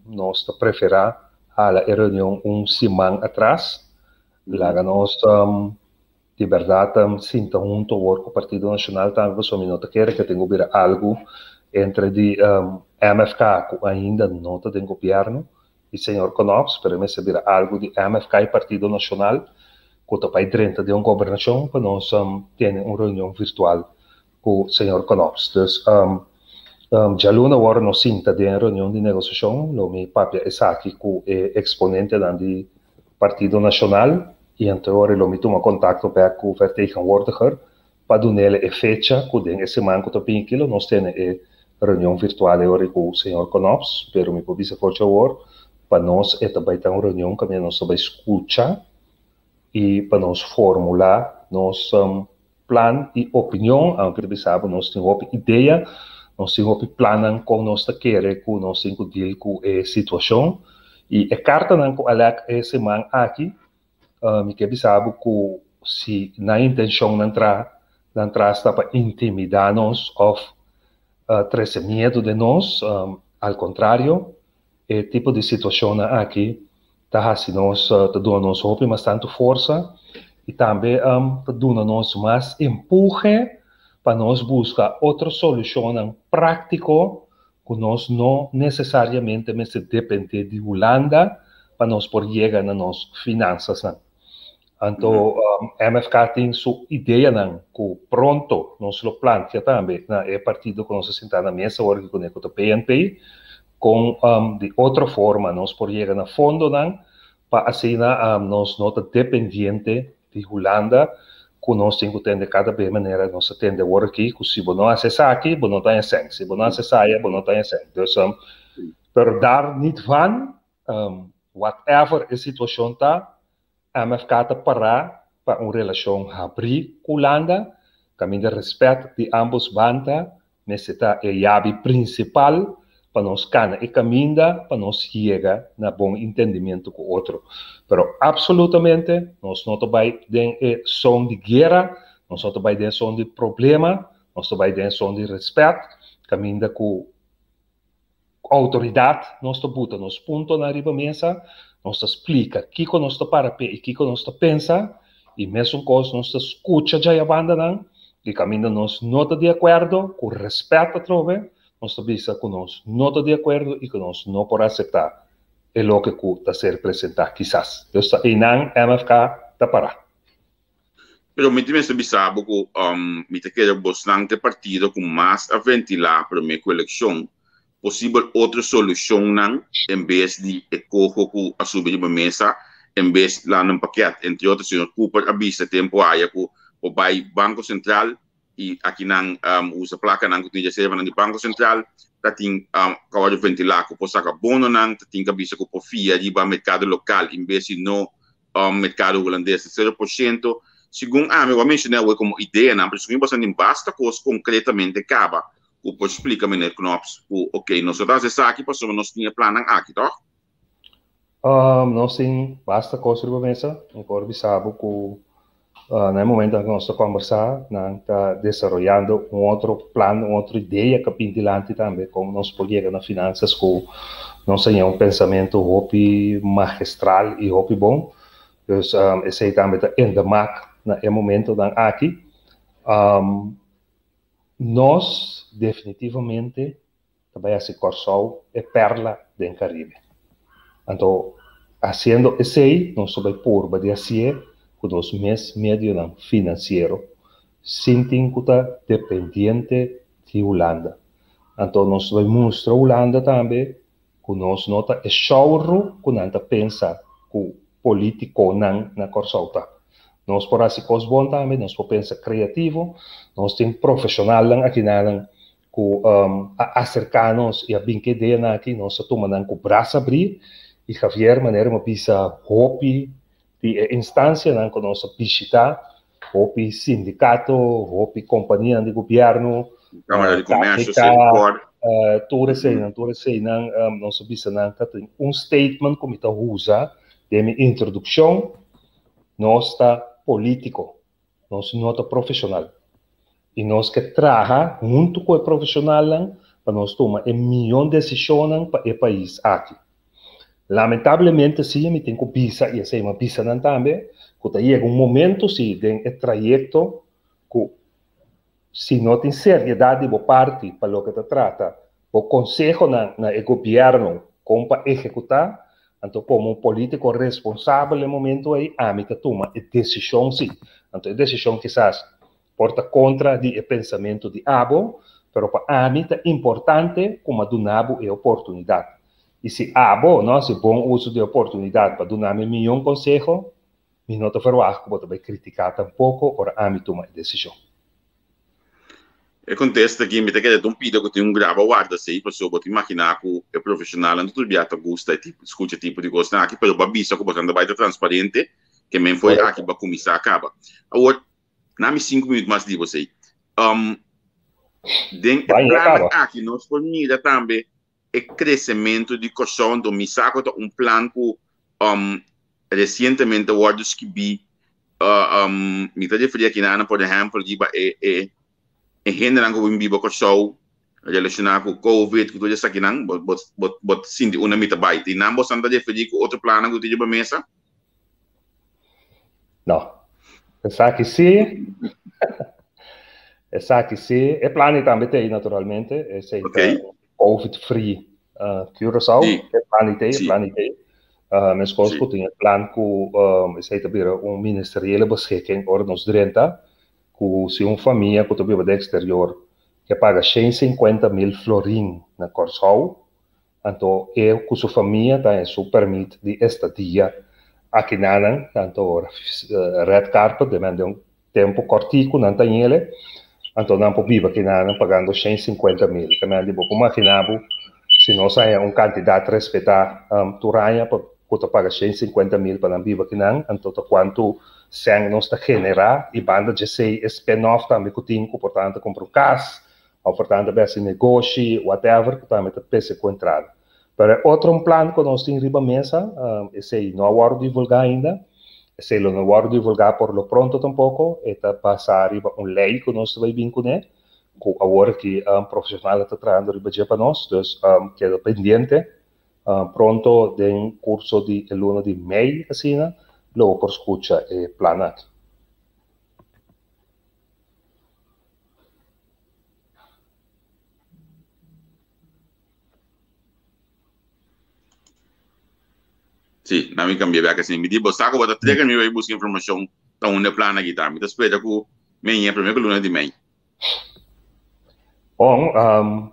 nos ta preferá hala e reunion un siman atras, laga nos di bèrdat sinta huntu awor ku Partido Nashonal tambe pasobra mi no ta kere ke tin ku bira algu entre di MFK ku ainda no ta den gobièrnu i señor Knops, pero e mester bira algu di MFK i Partido Nashonal ku ta bai drenta den un gobernashon pa nos tene un reunion virtual ku señor Knops. Dus djaluna awor nos sinta den reunion di negosiashon, lo mi papia esaki ku e eksponentenan di Partido Nashonal i anto lo mi tuma kontakto bèk ku vertegenwoordiger pa dun'el e fecha ku den e siman ku ta bini aki lo nos tene e reunion virtual e ora ku señor Knops, pero mi por bisa for djawor pa nos e ta bai ta un reunion kaminda nos ta bai skucha i pa nos formulá nos plan i opinion, aunke ta bisa bo nos tin hopi idea, nos tin hopi plannan kon nos ta kere ku nos tin ku deal ku e situashon. I e kartanan ku a lek e siman aki, mi ke bisa bo ku si nan intenshon nan tra nan tras ta pa intimidá nos òf trese miedu den nos, al kontrario, E tipo di situashonnan aki ta hasi nos, ta duna nos hopi mas tantu forsa i tambe ta duna nos mas empuhe pa nos buska otro solushonnan práktiko ku nos no nesesariamente mester dependé di Hulanda pa nos por yega na nos finansasnan. Anto MFK tin su ideanan ku pronto nos lo plantia tambe na e partido ku nos a sintá na mesa awor aki kuné ku ta PNP, kon di otro forma nos por yega na fondonan pa asina nos no ta dependiente di Hulanda ku nos tin ku tende kada be manera nos ta tende awor aki ku si bo no hasi esaki bo no ta haña sèn, si bo no hasi esaya bo no ta haña sèn. Dus pero daar niet van, whatever e situashon ta, MFK ta pará pa un relashon habrí ku Hulanda, kaminda rèspèt di ámbos banda mester ta e yabi prinsipal pa nos kana e kaminda pa nos yega na bon entendimentu ku otro. Pero apsolutamente nos no ta bai den e son di guera, nos no ta bai den e son di problema, nos ta bai den e son di rèspèt, kaminda ku Outoridat, nos ta buta nos puntonan riba mesa, nos ta splika kiko nos ta para p'e i kiko nos ta pensa, i mesun kos nos ta skucha djaya bandanan, i kaminda nos no ta di akuerdo, ku rèspèt atrobe, nos ta bisa ku nos no ta di akuerdo i ku nos no por aseptá e loke ku ta ser presentá kisas. Dus ta einan MFK ta pará. Pero mi tin mester bisa bo ku mi ta kere bosnan ta e partido ku mas a ventilá promé ku elekshon posibel otro solushonnan en bes di e koho ku a subi riba mesa en bes landa un pakèt. Entre otro señor Cooper a bisa tempu aya ku por bai Banko Sentral. i akinan usa plakanan ku tin reservanan di Banko Sentral, ta tin ku a wòrdu ventilá ku por saka bononan, ta tin ku a bisa ku por fia riba merkado lokal en bes di no merkado hulandes ta 0%. Segun ami, bo a menshoná awor komo ideanan, pero segun bo sa tin basta kos konkretamente kaba ku por splika meneer Knops ku oke nos no ta hasi esaki pasobra nos tin e plannan aki, tòg? Nos tin basta kos riba mesa. Mi por bisa bo ku na e momento ku nos ta kombersá, nan ta desaroyando un otro plan, un otro idea ku a bin dilanti tambe kon nos por yega na finansas ku nos a haña un pensamentu hopi magistral i hopi bon. Dus esei tambe ta in de mak na e momentonan aki. Nos definitivamente ta bai hasi Kòrsou e pèrla den Karibe. Anto, hasiendo esei, nos ta bai purba di hasié ku nos mes medionan finansiero, sin tin ku ta dependiente di Hulanda. Anto nos ta bai mustra Hulanda tambe ku nos no ta e shòuru ku nan ta pensa ku polítikonan na Kòrsou ta. Nos por hasi kos bon tambe, nos por pensa kreativo, nos tin profeshonalnan akinanan ku a aserká nos i a bin ku e ideanan aki, nos a tuma nan ku bras abrí i Javier, manera mi a bisa hopi di e instansianan ku nos a bishitá, hopi sindikato, hopi kompanianan di gobièrnu, Kámara di Komersio, KGK, Selikor. tur eseinan, tur eseinan, nos a bisa nan ta tin un statement ku mi ta usa den mi introdukshon, nos ta polítiko, Nos no ta profesional y nos ke traha hunto cu e profesionalnan pa nos tuma e miyon decisionnan pa e pais aki. Lamentablemente si mi tin cu bisa y esey mi a bisa nan tambe cu ta yega un momento si den e trayecto cu si no tin seriedad di bo parti pa loke ta trata bo consehonan na e gobierno con pa ehecuta, anto como un politico responsabel e momento ey ami ta tuma e decision si. Anto e decision kisas por ta contra di e pensamento di abo, pero pa ami ta importante cu m'a duna bo e oportunidad. Y si abo no haci bon uso di e oportunidad pa duna mi miyon conseho, mi no ta verwagt cu bo ta bay critica tampoco ora ami tuma e decision. E kontesta aki mi ta kere ta un pida ku tin un graba warda esei pasobra bo ta imaginá ku e profeshonalnan ta tur bia ta gusta e tipo skucha e tipo di kosnan aki pero bo a bisa ku boso ta bai ta transparente ke men fo'i aki bo a kuminsá kaba. Awor na mi sinku minüt mas di bo esei. Den e plannan aki nos por mira tambe e kresementu di Kòrsou anto mi sa ku ta un plan ku resientemente wòrdu skibí mi ta referí aki nan por ehèmpel riba e e e hendenan ku bin biba Kòrsou relashoná ku covid ku tur esakinan bo bo bo ta sinti unda mi ta bai di nan boso ta referí ku otro plannan ku tin riba mesa? No, esaki sí esaki sí e plan tambe ta ei naturalmente esei ta Covid free Curaçao, e plan ei, e plan ei. Meskos ku tin e plan ku esei ta bira un ministeriële beschikking ora nos drenta, ku si un famia ku ta biba den eksterior ke paga 150.000 florin na Kòrsou, anto e ku su famia ta haña su pèrmit di estadia akinanan, tanto red carpet, den un Tempu kòrtiku nan ta ñele, anto nan por biba kinanan pagando 150.000. Ta mende bo por magina bo si nos haña un kantidat respetá tur aña pa ku ta paga 150.000 pa nan biba kinan, anto ta kuantu sèn nos ta generá i banda djesei e spin-off tambe ku tin ku por ta nan ta kumpra un kas òf por ta nan ta bai hasi negoshi, whatever, ku tambe ta pese ku entrada. Pero e otro un plan ku nos tin riba mesa, esei no a wòrdu divulgá ainda, esei lo no wòrdu divulgá por lo pronto tampoko, e ta basá riba un lei ku nos ta bai bin kuné, ku awor aki profeshonalnan ta trahando riba dje pa nos, dus keda pendiente, pronto den kurso di e luna di mei asina lo bo por skucha e plan aki. Sí, na mi cambia bek asina. Mi di bo sa cu bo ta treka mi bay busca informacion ta unda e plan aki ta. Mi ta spera cu mei e prome cu luna di mei. Bon, um,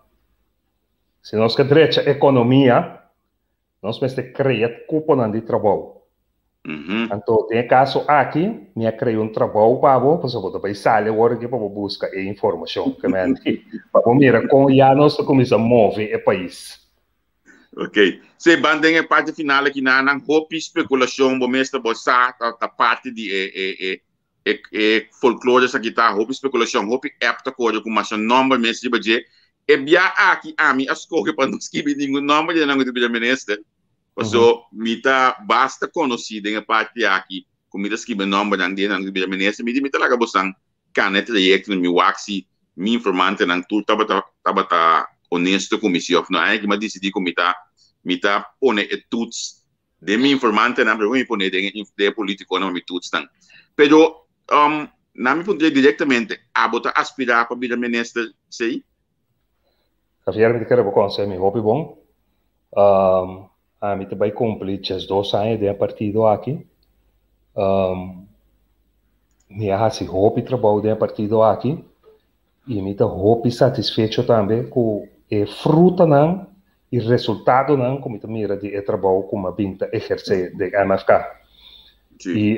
si nos ke drecha ekonomia, nos mester krea kuponan di trabou. Anto, den e kaso aki, mi a krea un trabou pa bo, pasobra bo ta bai sali awor aki pa bo buska e informashon. Ke men di, pa bo mira kon ya nos ta kuminsá move e pais. Ok. Se ban den e parti final aki nan hopi spekulashon bo mes ta bo sa ta parti di e e e e e folklore esaki ta hopi spekulashon hopi app ta kore ku masha nòmber mes riba dje. E bia aki ami a skohe pa no skibi ningun nòmber di nan ku ta bira minister. Paso mi ta basta konosí den e parti aki ku mi ta skibi nòmbernan di nan ku ta bira minister. Mi di mi ta laga bosan kana e trayekto mi wak si mi informantenan tur tabata tabata honesto ku mi si òf no. Aña mi a disidí ku mi ta mi ta pone e toets den mi informantenan pero mi pone den e politikonan pa mi toetsnan. Pero nan mi puntra direktamente, abo ta aspirá pa bira minister sei? Javier, mi ta kere bo konsehá mi hopi bon. Ami ta bai kumpli 12 aña den e partido aki. Mi a hasi hopi trabou den e partido aki i mi ta hopi satisfecho tambe ku e frutanan i resultadonan ku mi ta mira di e trabou ku mi a bin ta ehersé den MFK. I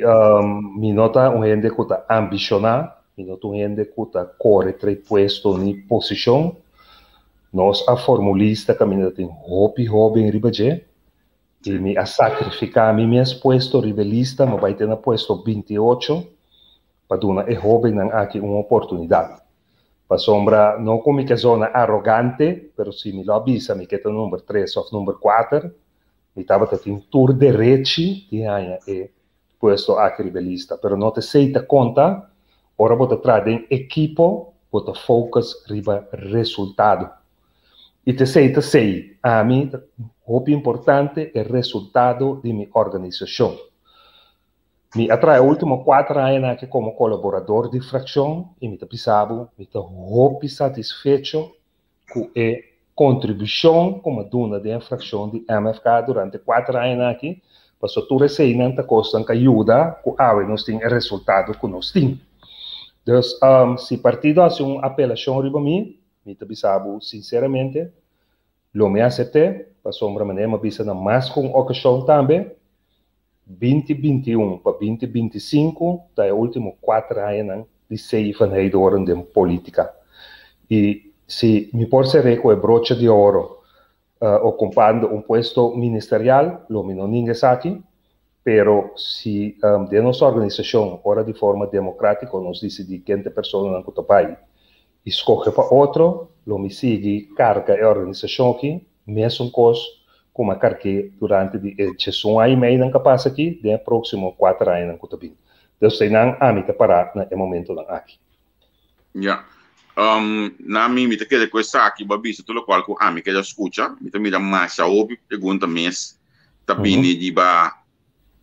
mi no ta un hende ku ta ambishoná, mi no ta un hende ku ta kore trei puesto ni posishon. Nos a forma un lista kaminda ta tin hopi hóben riba dje i mi a sakrifiká mi mes puesto riba e lista, mi a bai te na puesto 28 pa duna e hóbennan aki un oportunidat. Pasobra no ku mi ke zona arogante, pero si mi lo a bisa mi ke ta number tres òf number kuater, mi tabata tin tur derechi di haña e puesto aki riba e lista. Pero no ta esei ta konta, ora bo ta traha den ekipo, bo ta focus riba resultado. I ta esei ta sei, ami ta hopi importante e resultado di mi organisashon. Mi a traha e ultimo kuater añanan aki komo kolaborador di frakshon i mi ta bisa bo, mi ta hopi satisfecho ku e kontribushon ku mi a duna den e frakshon di MFK durante e kuater añanan aki, pasobra tur eseinan ta kosnan ku a yuda ku awe nos tin e resultado ku nos tin. Dus, si partido hasi un apelashon riba mi, mi ta bisa bo sinseramente, lo mi asept'é, pasobra manera mi a bisa na mas ku un okashon tambe, 2021 pa 2025 ta e último kuater añanan di Sei van Heydoorn den polítika. I si mi por ser'é ku e brocha di oro okupando un puesto ministerial, lo mi no ninga esaki, pero si den nos organisashon ora di forma demokrátiko nos disidí ken ta e personanan ku ta bai i skohe pa otro, lo mi sigui karga e organisashon aki mesun kos ku mi a karg'é durante di e 11 aña i meinan ku a pasa aki den e próksimo kuater añanan ku ta bin. Dus einan ami ta pará na e momentonan aki. Ya. Na mi, mi ta kere ku esaki bo a bisa tur lokual ku ami kere a skucha. Mi ta mira masha hopi pregunta mes ta bini riba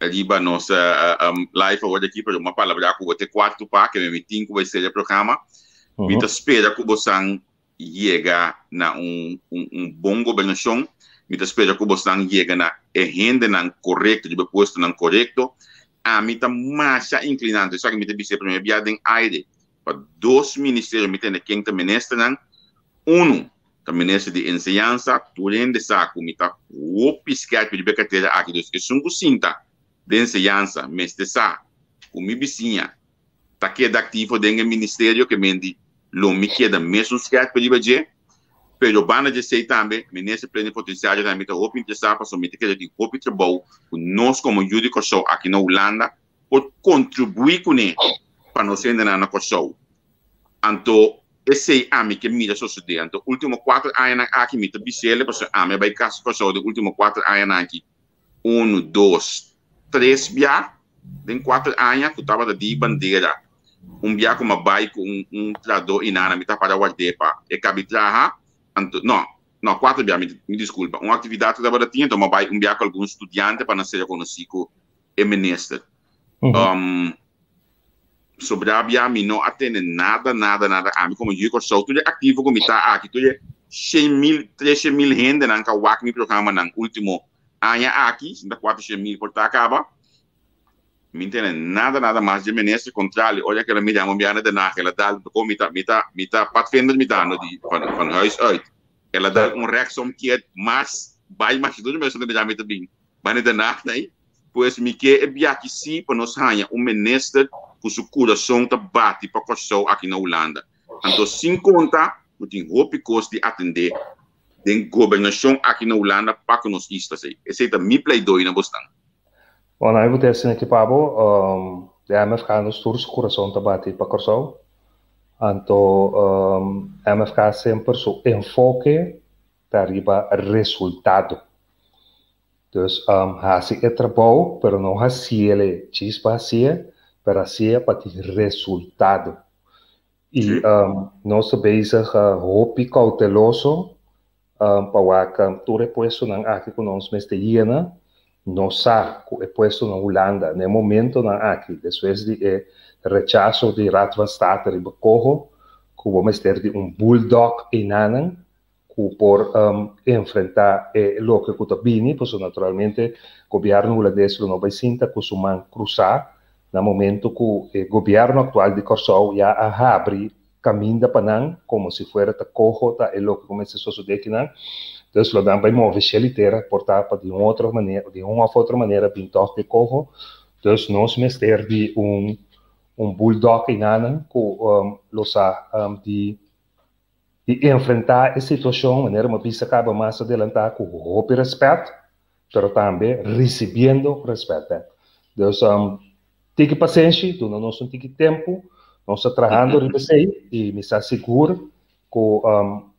riba nos live awor di aki, pero mi a palabrá ku bo te kuartu pa ke mi tin ku bai sera e programa. Mi ta spera ku bosan yega na un un bon gobernashon. Mi ta spera ku bosnan yega na e hendenan korekto riba e puestonan korekto. Ami ta masha inklinando, esaki mi ta bisa e promé bia den aire, pa dos ministerio mi tende ken ta ministernan. Unu ta minister di enseñansa, tur hende sa ku mi ta hopi skèrpi riba e kartera aki, dus esun ku sinta den enseñansa mester sa ku mi bisiña ta keda aktivo den e ministerio ke men di lo mi keda mesun skèrp riba dje, pero banda dje esei tambe Minister Plenipotenciario tambe mi ta hopi interesá pasobra mi ta kere tin hopi trabou ku nos komo yu di Kòrsou aki na Hulanda por kontribuí kuné pa nos hendenan na Kòrsou. Anto esei ami ke mira sosodé. Anto último kuater añanan aki mi ta bis'el pasobra ami a bai kas Kòrsou den último kuater añanan aki unu, dos, tres bia den kuater aña ku tabata di bandera. Un bia ku mi a bai ku un un trahadó i nana mi ta para ward'é pa e kabi traha. Anto, no, no, kuater bia, mi mi diskulpa. Un aktividat ku tabata tin, anto mi a bai un bia ku algun studiante pa nan sera konosí ku e minister. Sobrá bia mi no a tene nada, nada, nada. Ami komo yu di Kòrsou, tur e aktivo ku mi ta aki, tur e 100 mil, 300 mil hendenan ku a wak mi programanan último aña aki, sinta 400 mil por ta kaba, mi no tene nada, nada mas dje minister. Kontrali, ora ku el a mira mi biaha na Den Haag, el a dal, tokó mi ta, mi ta, mi ta padvinder mi ta no di, van, van huis uit. El a dal un rechtsomkeer mas bai mas duru, mi a mira mi ta bin, bai na Den Haag nei. Pues mi ke e biachi sí pa nos haña un minister ku su kurason ta bati pa Kòrsou aki na Hulanda. Anto sin konta ku tin hopi kos di atendé den gobernashon aki na Hulanda pa ku nos isla esei. Esei ta mi pleidoi na bosnan. Bon, ami bo ta esina aki pa bo. De MFK nos tur su kurason ta bati pa Kòrsou. Anto MFK semper su enfoke ta riba resultado. Dus hasi e trabou, pero no hasiele djis pa hasié, pero hasié pa tin resultado. I nos ta bezig hopi kouteloso pa wak tur e puestonan aki ku nos mester yena. Nos sa ku e puesto na Hulanda na e momentonan aki, despues di e rechaso di Raad van State riba Coho, ku bo mester di un bulldog einanan ku por enfrentá e loke ku ta bini, pasobra naturalmente gobièrnu hulandes lo no bai sinta ku su man krusá na momento ku e gobièrnu aktual di Kòrsou ya a habri kaminda pa nan komo si fuera ta koho ta e loke ku mester sosodé kinan. Dus lo nan bai move shel i tera por ta pa di un otro manera, di un òf otro manera bin tòg ke koho. Dus nos mester di un un bulldog einanan ku lo sa di di enfrentá e situashon, manera mi a bisa kaba mas adelantá, ku hopi rèspèt, pero tambe risibiendo rèspèt bèk. Dus, tiki pasenshi, duna nos un tiki tempu, nos ta trahando riba esei i mi sa sigur ku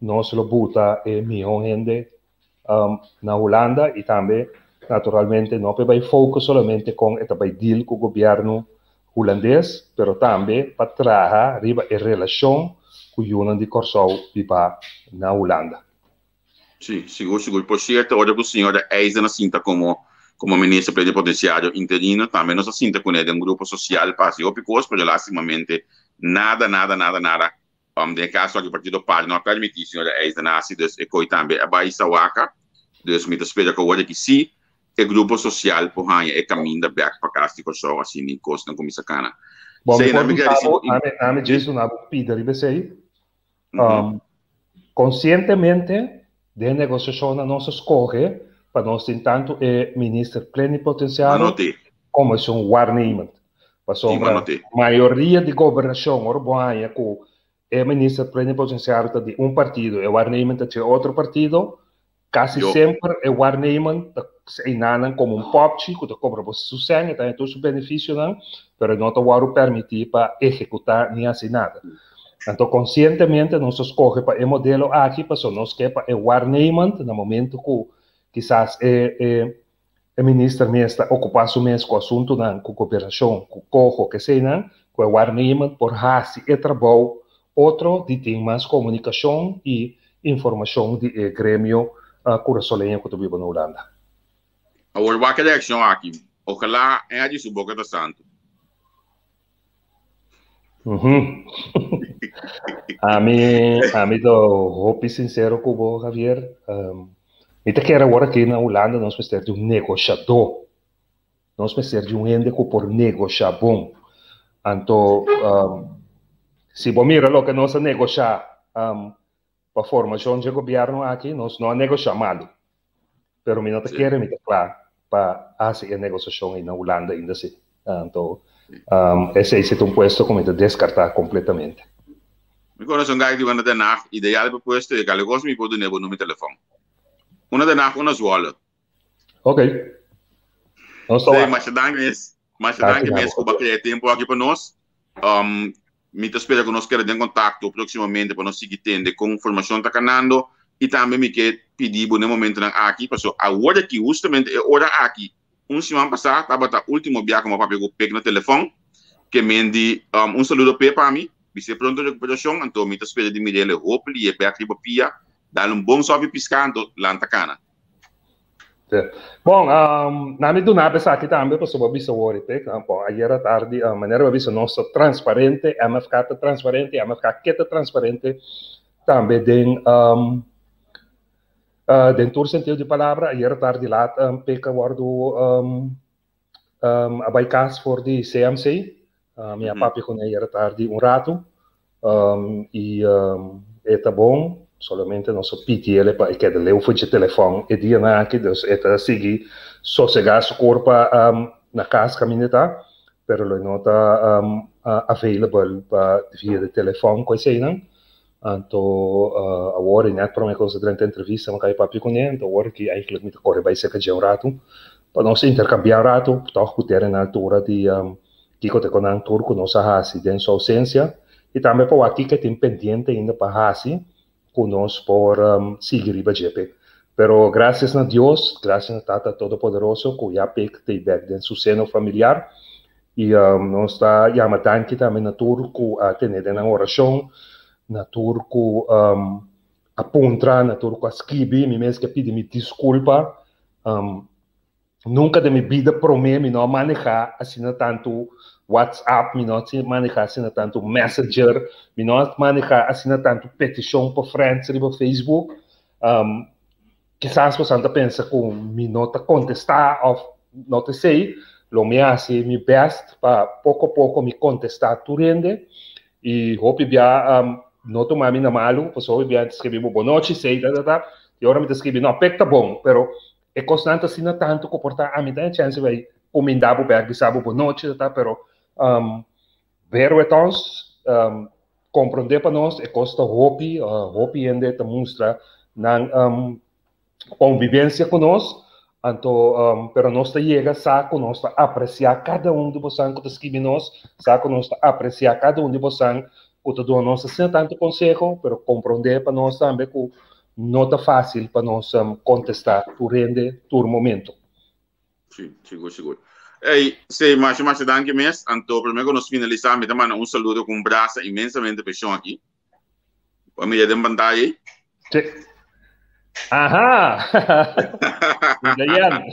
nos lo buta e mihó hende na Hulanda i tambe naturalmente no pa e bai focus solamente kon e ta bai deal ku gobièrnu hulandes pero tambe pa traha riba e relashon ku yunan di Kòrsou biba na Hulanda. Sí, sigur sigur. Por sierto ora ku señora Eisden a sinta komo komo minister plenipotenciario interino tambe nos a sinta kuné den un grupo sosial pa hasi hopi kos pero lastimamente nada nada nada nada Den e kaso aki partido par no a permití señora Eisden hasi, dus e koi tambe a bai Sawaka. Dus mi ta spera ku awor aki sí e grupo sosial por haña e kaminda bèk pa kas di Kòrsou asina i kosnan kuminsá kana. Bon, mi por bisa bo, ami, ami djis duna bo pida riba esei. Konsientemente den negosiashonnan nos a skohe pa nos tin tantu e minister plenipotensiario komo esun waarnemend. Pasobra mayoria di gobernashon ora bo haña ku e minister plenipotensiario ta di un partido, e waarnemend ta dje otro partido, kasi semper e waarnemend ta einanan komo un pòpchi ku ta kobra bo su sèn, e ta haña tur su benefisionan, pero e no ta wòrdu permití pa ehekutá ni hasi nada. Anto konsientemente nos a skohe pa e modelo aki pasobra nos ke pa e waarnemend na momento ku kisas e e e minister mes ta okupá su mes ku asuntunan ku gobernashon, ku koho, keseinan, ku e waarnemend por hasi e trabou otro di tin mas komunikashon i informashon di e gremio kurasoleño ku ta biba na Hulanda. Awor wak e reakshon aki, Ojalá Eddy su boka ta santu. Ami, ami ta hopi sincero ku bo, Javier. Mi ta kere awor aki na Hulanda nos mester di un negoshadó. Nos mester di un hende ku por negoshá bon. Anto, si bo mira loke nos a negoshá pa formashon dje gobièrnu aki, nos no a negoshá malu. Pero mi no ta kere mi ta kla pa hasi e negosiashon ei na Hulanda ainda si. Anto, esei si ta un puesto ku mi ta deskartá kompletamente. Mi konosé un gai di na Den Haag, ideal pa puesto ei, kale kos mi por dun'é bo numero telefòn. Un na Den Haag, un na Zwolle. Ok. Nos ta wak. Masha danki mes. Masha danki mes ku bo a krea e tempu aki pa nos. Mi ta spera ku nos keda den kontakto próksimamente pa nos sigui tende kon formashon ta kanando i tambe mi ke pidi bo den momentonan aki pasobra awor aki hustamente e ora aki un siman pasá tabata último bia ku mi a papia ku Pek na telefòn ke men di un saludo p'e pa mi bis'é pronto rekuperashon anto mi ta spera di mir'é hopi lihe bèk riba pia dal un bon sòpi piská anto lanta kana. Bon, na mi duna bo esaki tambe pasobra bo a bisa wor Pek. Bon, ayera tardi, manera bo a bisa nos ta transparente, MFK ta transparente, MFK ke ta transparente tambe den den tur sentido di palabra. Ayera tardi laat Pek a wòrdu a bai kas for di CMC. Mi a papia kuné ayera tardi un ratu i e ta bon, solamente nos a pidi el pa e keda leu for dje telefòn e dianan aki, dus e ta sigui sosegá su kurpa na kas kaminda e ta, pero lo e no ta available pa via di telefòn ku eseinan. Anto awor i nèt promé ku nos a drenta entrevista mi a kai papia kuné, anto awor ki eigenlijk mi ta kore bai serka dje un ratu pa nos interkambiá un ratu, tòg ku tera na altura di kiko ta konan tur ku nos a hasi den su ousensia i tambe pa wak kiko e tin pendiente ainda pa hasi ku nos por sigui riba dje p'e. Pero grasias na Dios, grasias na Tata Todopoderoso ku ya p'e t'ei bèk den su seno familiar i nos ta yama danki tambe na tur ku a tene den nan orashon, na tur ku a puntra, na tur ku a skibi, mi mes ke pidi mi diskulpa. Nunka den mi bida promé mi no a manehá asina tantu WhatsApp, mi no a manehá asina tantu Messenger, mi no a manehá asina tantu petishon pa friends riba Facebook. Um, kisas bosan ta pensa ku mi no ta kontestá òf no ta esei, lo mi hasi mi bèst pa poko poko mi kontestá tur hende i hopi bia um, no tuma mi na malu, pasobra hopi bia ta skribi bo bonochi, sei, ta, ta, ta, i ora mi ta skribi, no, pek ta bon, pero E kosnan ta asina tantu ku por ta ami ta e chèns bai kuminda bo bèk bisa bo bonochi ta ta pero um, bear with us, um, komprondé pa nos e kos ta hopi, uh, hopi hende ta mustra nan um, konvivensia ku nos, anto um, pero nos ta yega sa ku nos ta apresiá kada un di bosan ku ta skibi nos, sa ku nos ta apresiá kada un di bosan ku ta duna nos asina tantu konseho, pero komprondé pa nos tambe ku No ta fácil pa nos contestá tur hende tur momento. Sí, sigur, sigur. Ey, sí, masha, masha danki mes. Anto, promé ku nos finalisá, mi ta manda un saludo ku un brasa inmensamente pa e shon aki. Bo a mira den pantaya ei? Sí. Aha! Dayan.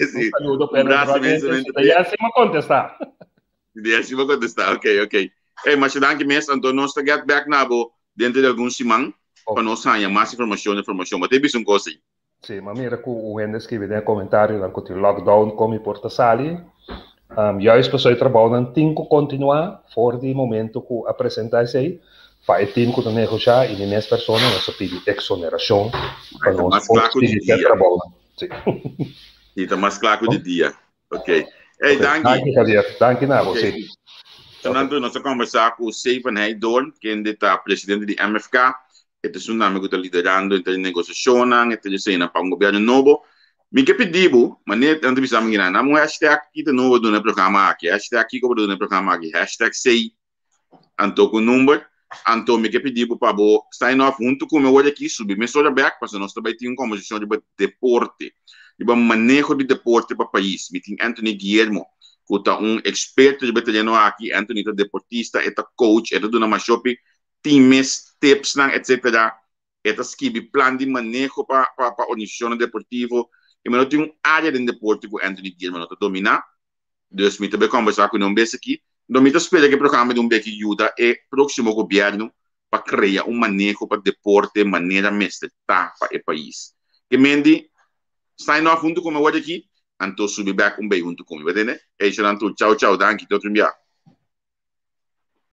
Sí. Un saludo pa Un brasa inmensamente. Dayan sí m'a contestá. Dayan sí m'a contestá. Ok, ok. Ey, masha danki mes. Anto nos ta get back na bo dentro di algun siman pa nos haña mas informacion informacion. Bo ta bisa un cos ei. Sí, m'a mira cu un hende scribi den e comentarionan cu tin lockdown con mi por ta sali. Um, juist pasobra e trabounan tin cu continua for di momento cu a presenta esey, pa e team cu ta negosha y mi mes persona nos a pidi exoneracion pa Ta nos mas por cla cu di sigui cu e dia. trabounan. Sí. Sí, ta mas cla cu di dia. Ok. Hey, Ok, danki. danki Javier, danki na bo, Ok. sí. Fernando, nos a conversa cu Seven Heidorn, kende ta presidente di MFK. E ta esun tambe cu ta liderando entre e negociacionnan, e ta eseinan pa un gobierno nobo. Mi ke pidi bo, manera nan ta bisa mi kinan, nan un hashtag kita nobo duna e programa aki, hashtag kiko bo duna e programa aki, hashtag sei anto ku number, anto mi ke pidi bo pa bo sign off huntu ku mi awor aki, subi mesora bek, pasobra nos ta bai tin un kombersashon riba deporte, riba maneho di deporte pa pais. Mi tin Anthony Guillermo, ku ta un eksperto riba e tereno aki, Anthony ta deportista, e ta coach, e ta duna mashopi times, tipsnan, etcetera. E ta skibi plan di maneho pa pa pa organisashonnan deportivo, i mi no tin un área den deporte ku Anthony Guillermo no ta dominá. Dus mi ta bay conversa cu nan un bes aki. Enton mi ta spera cu e programa di un beki yuda e proximo gobierno pa crea un maneho pa deporte manera mester ta pa e pais. Ke mendi sign off hunto cu mi awor aki, anto subi bek un bay hunto cu mi. Bo tende? Ey, Shanan tur. Chao, chao. Danki. Te otro bia.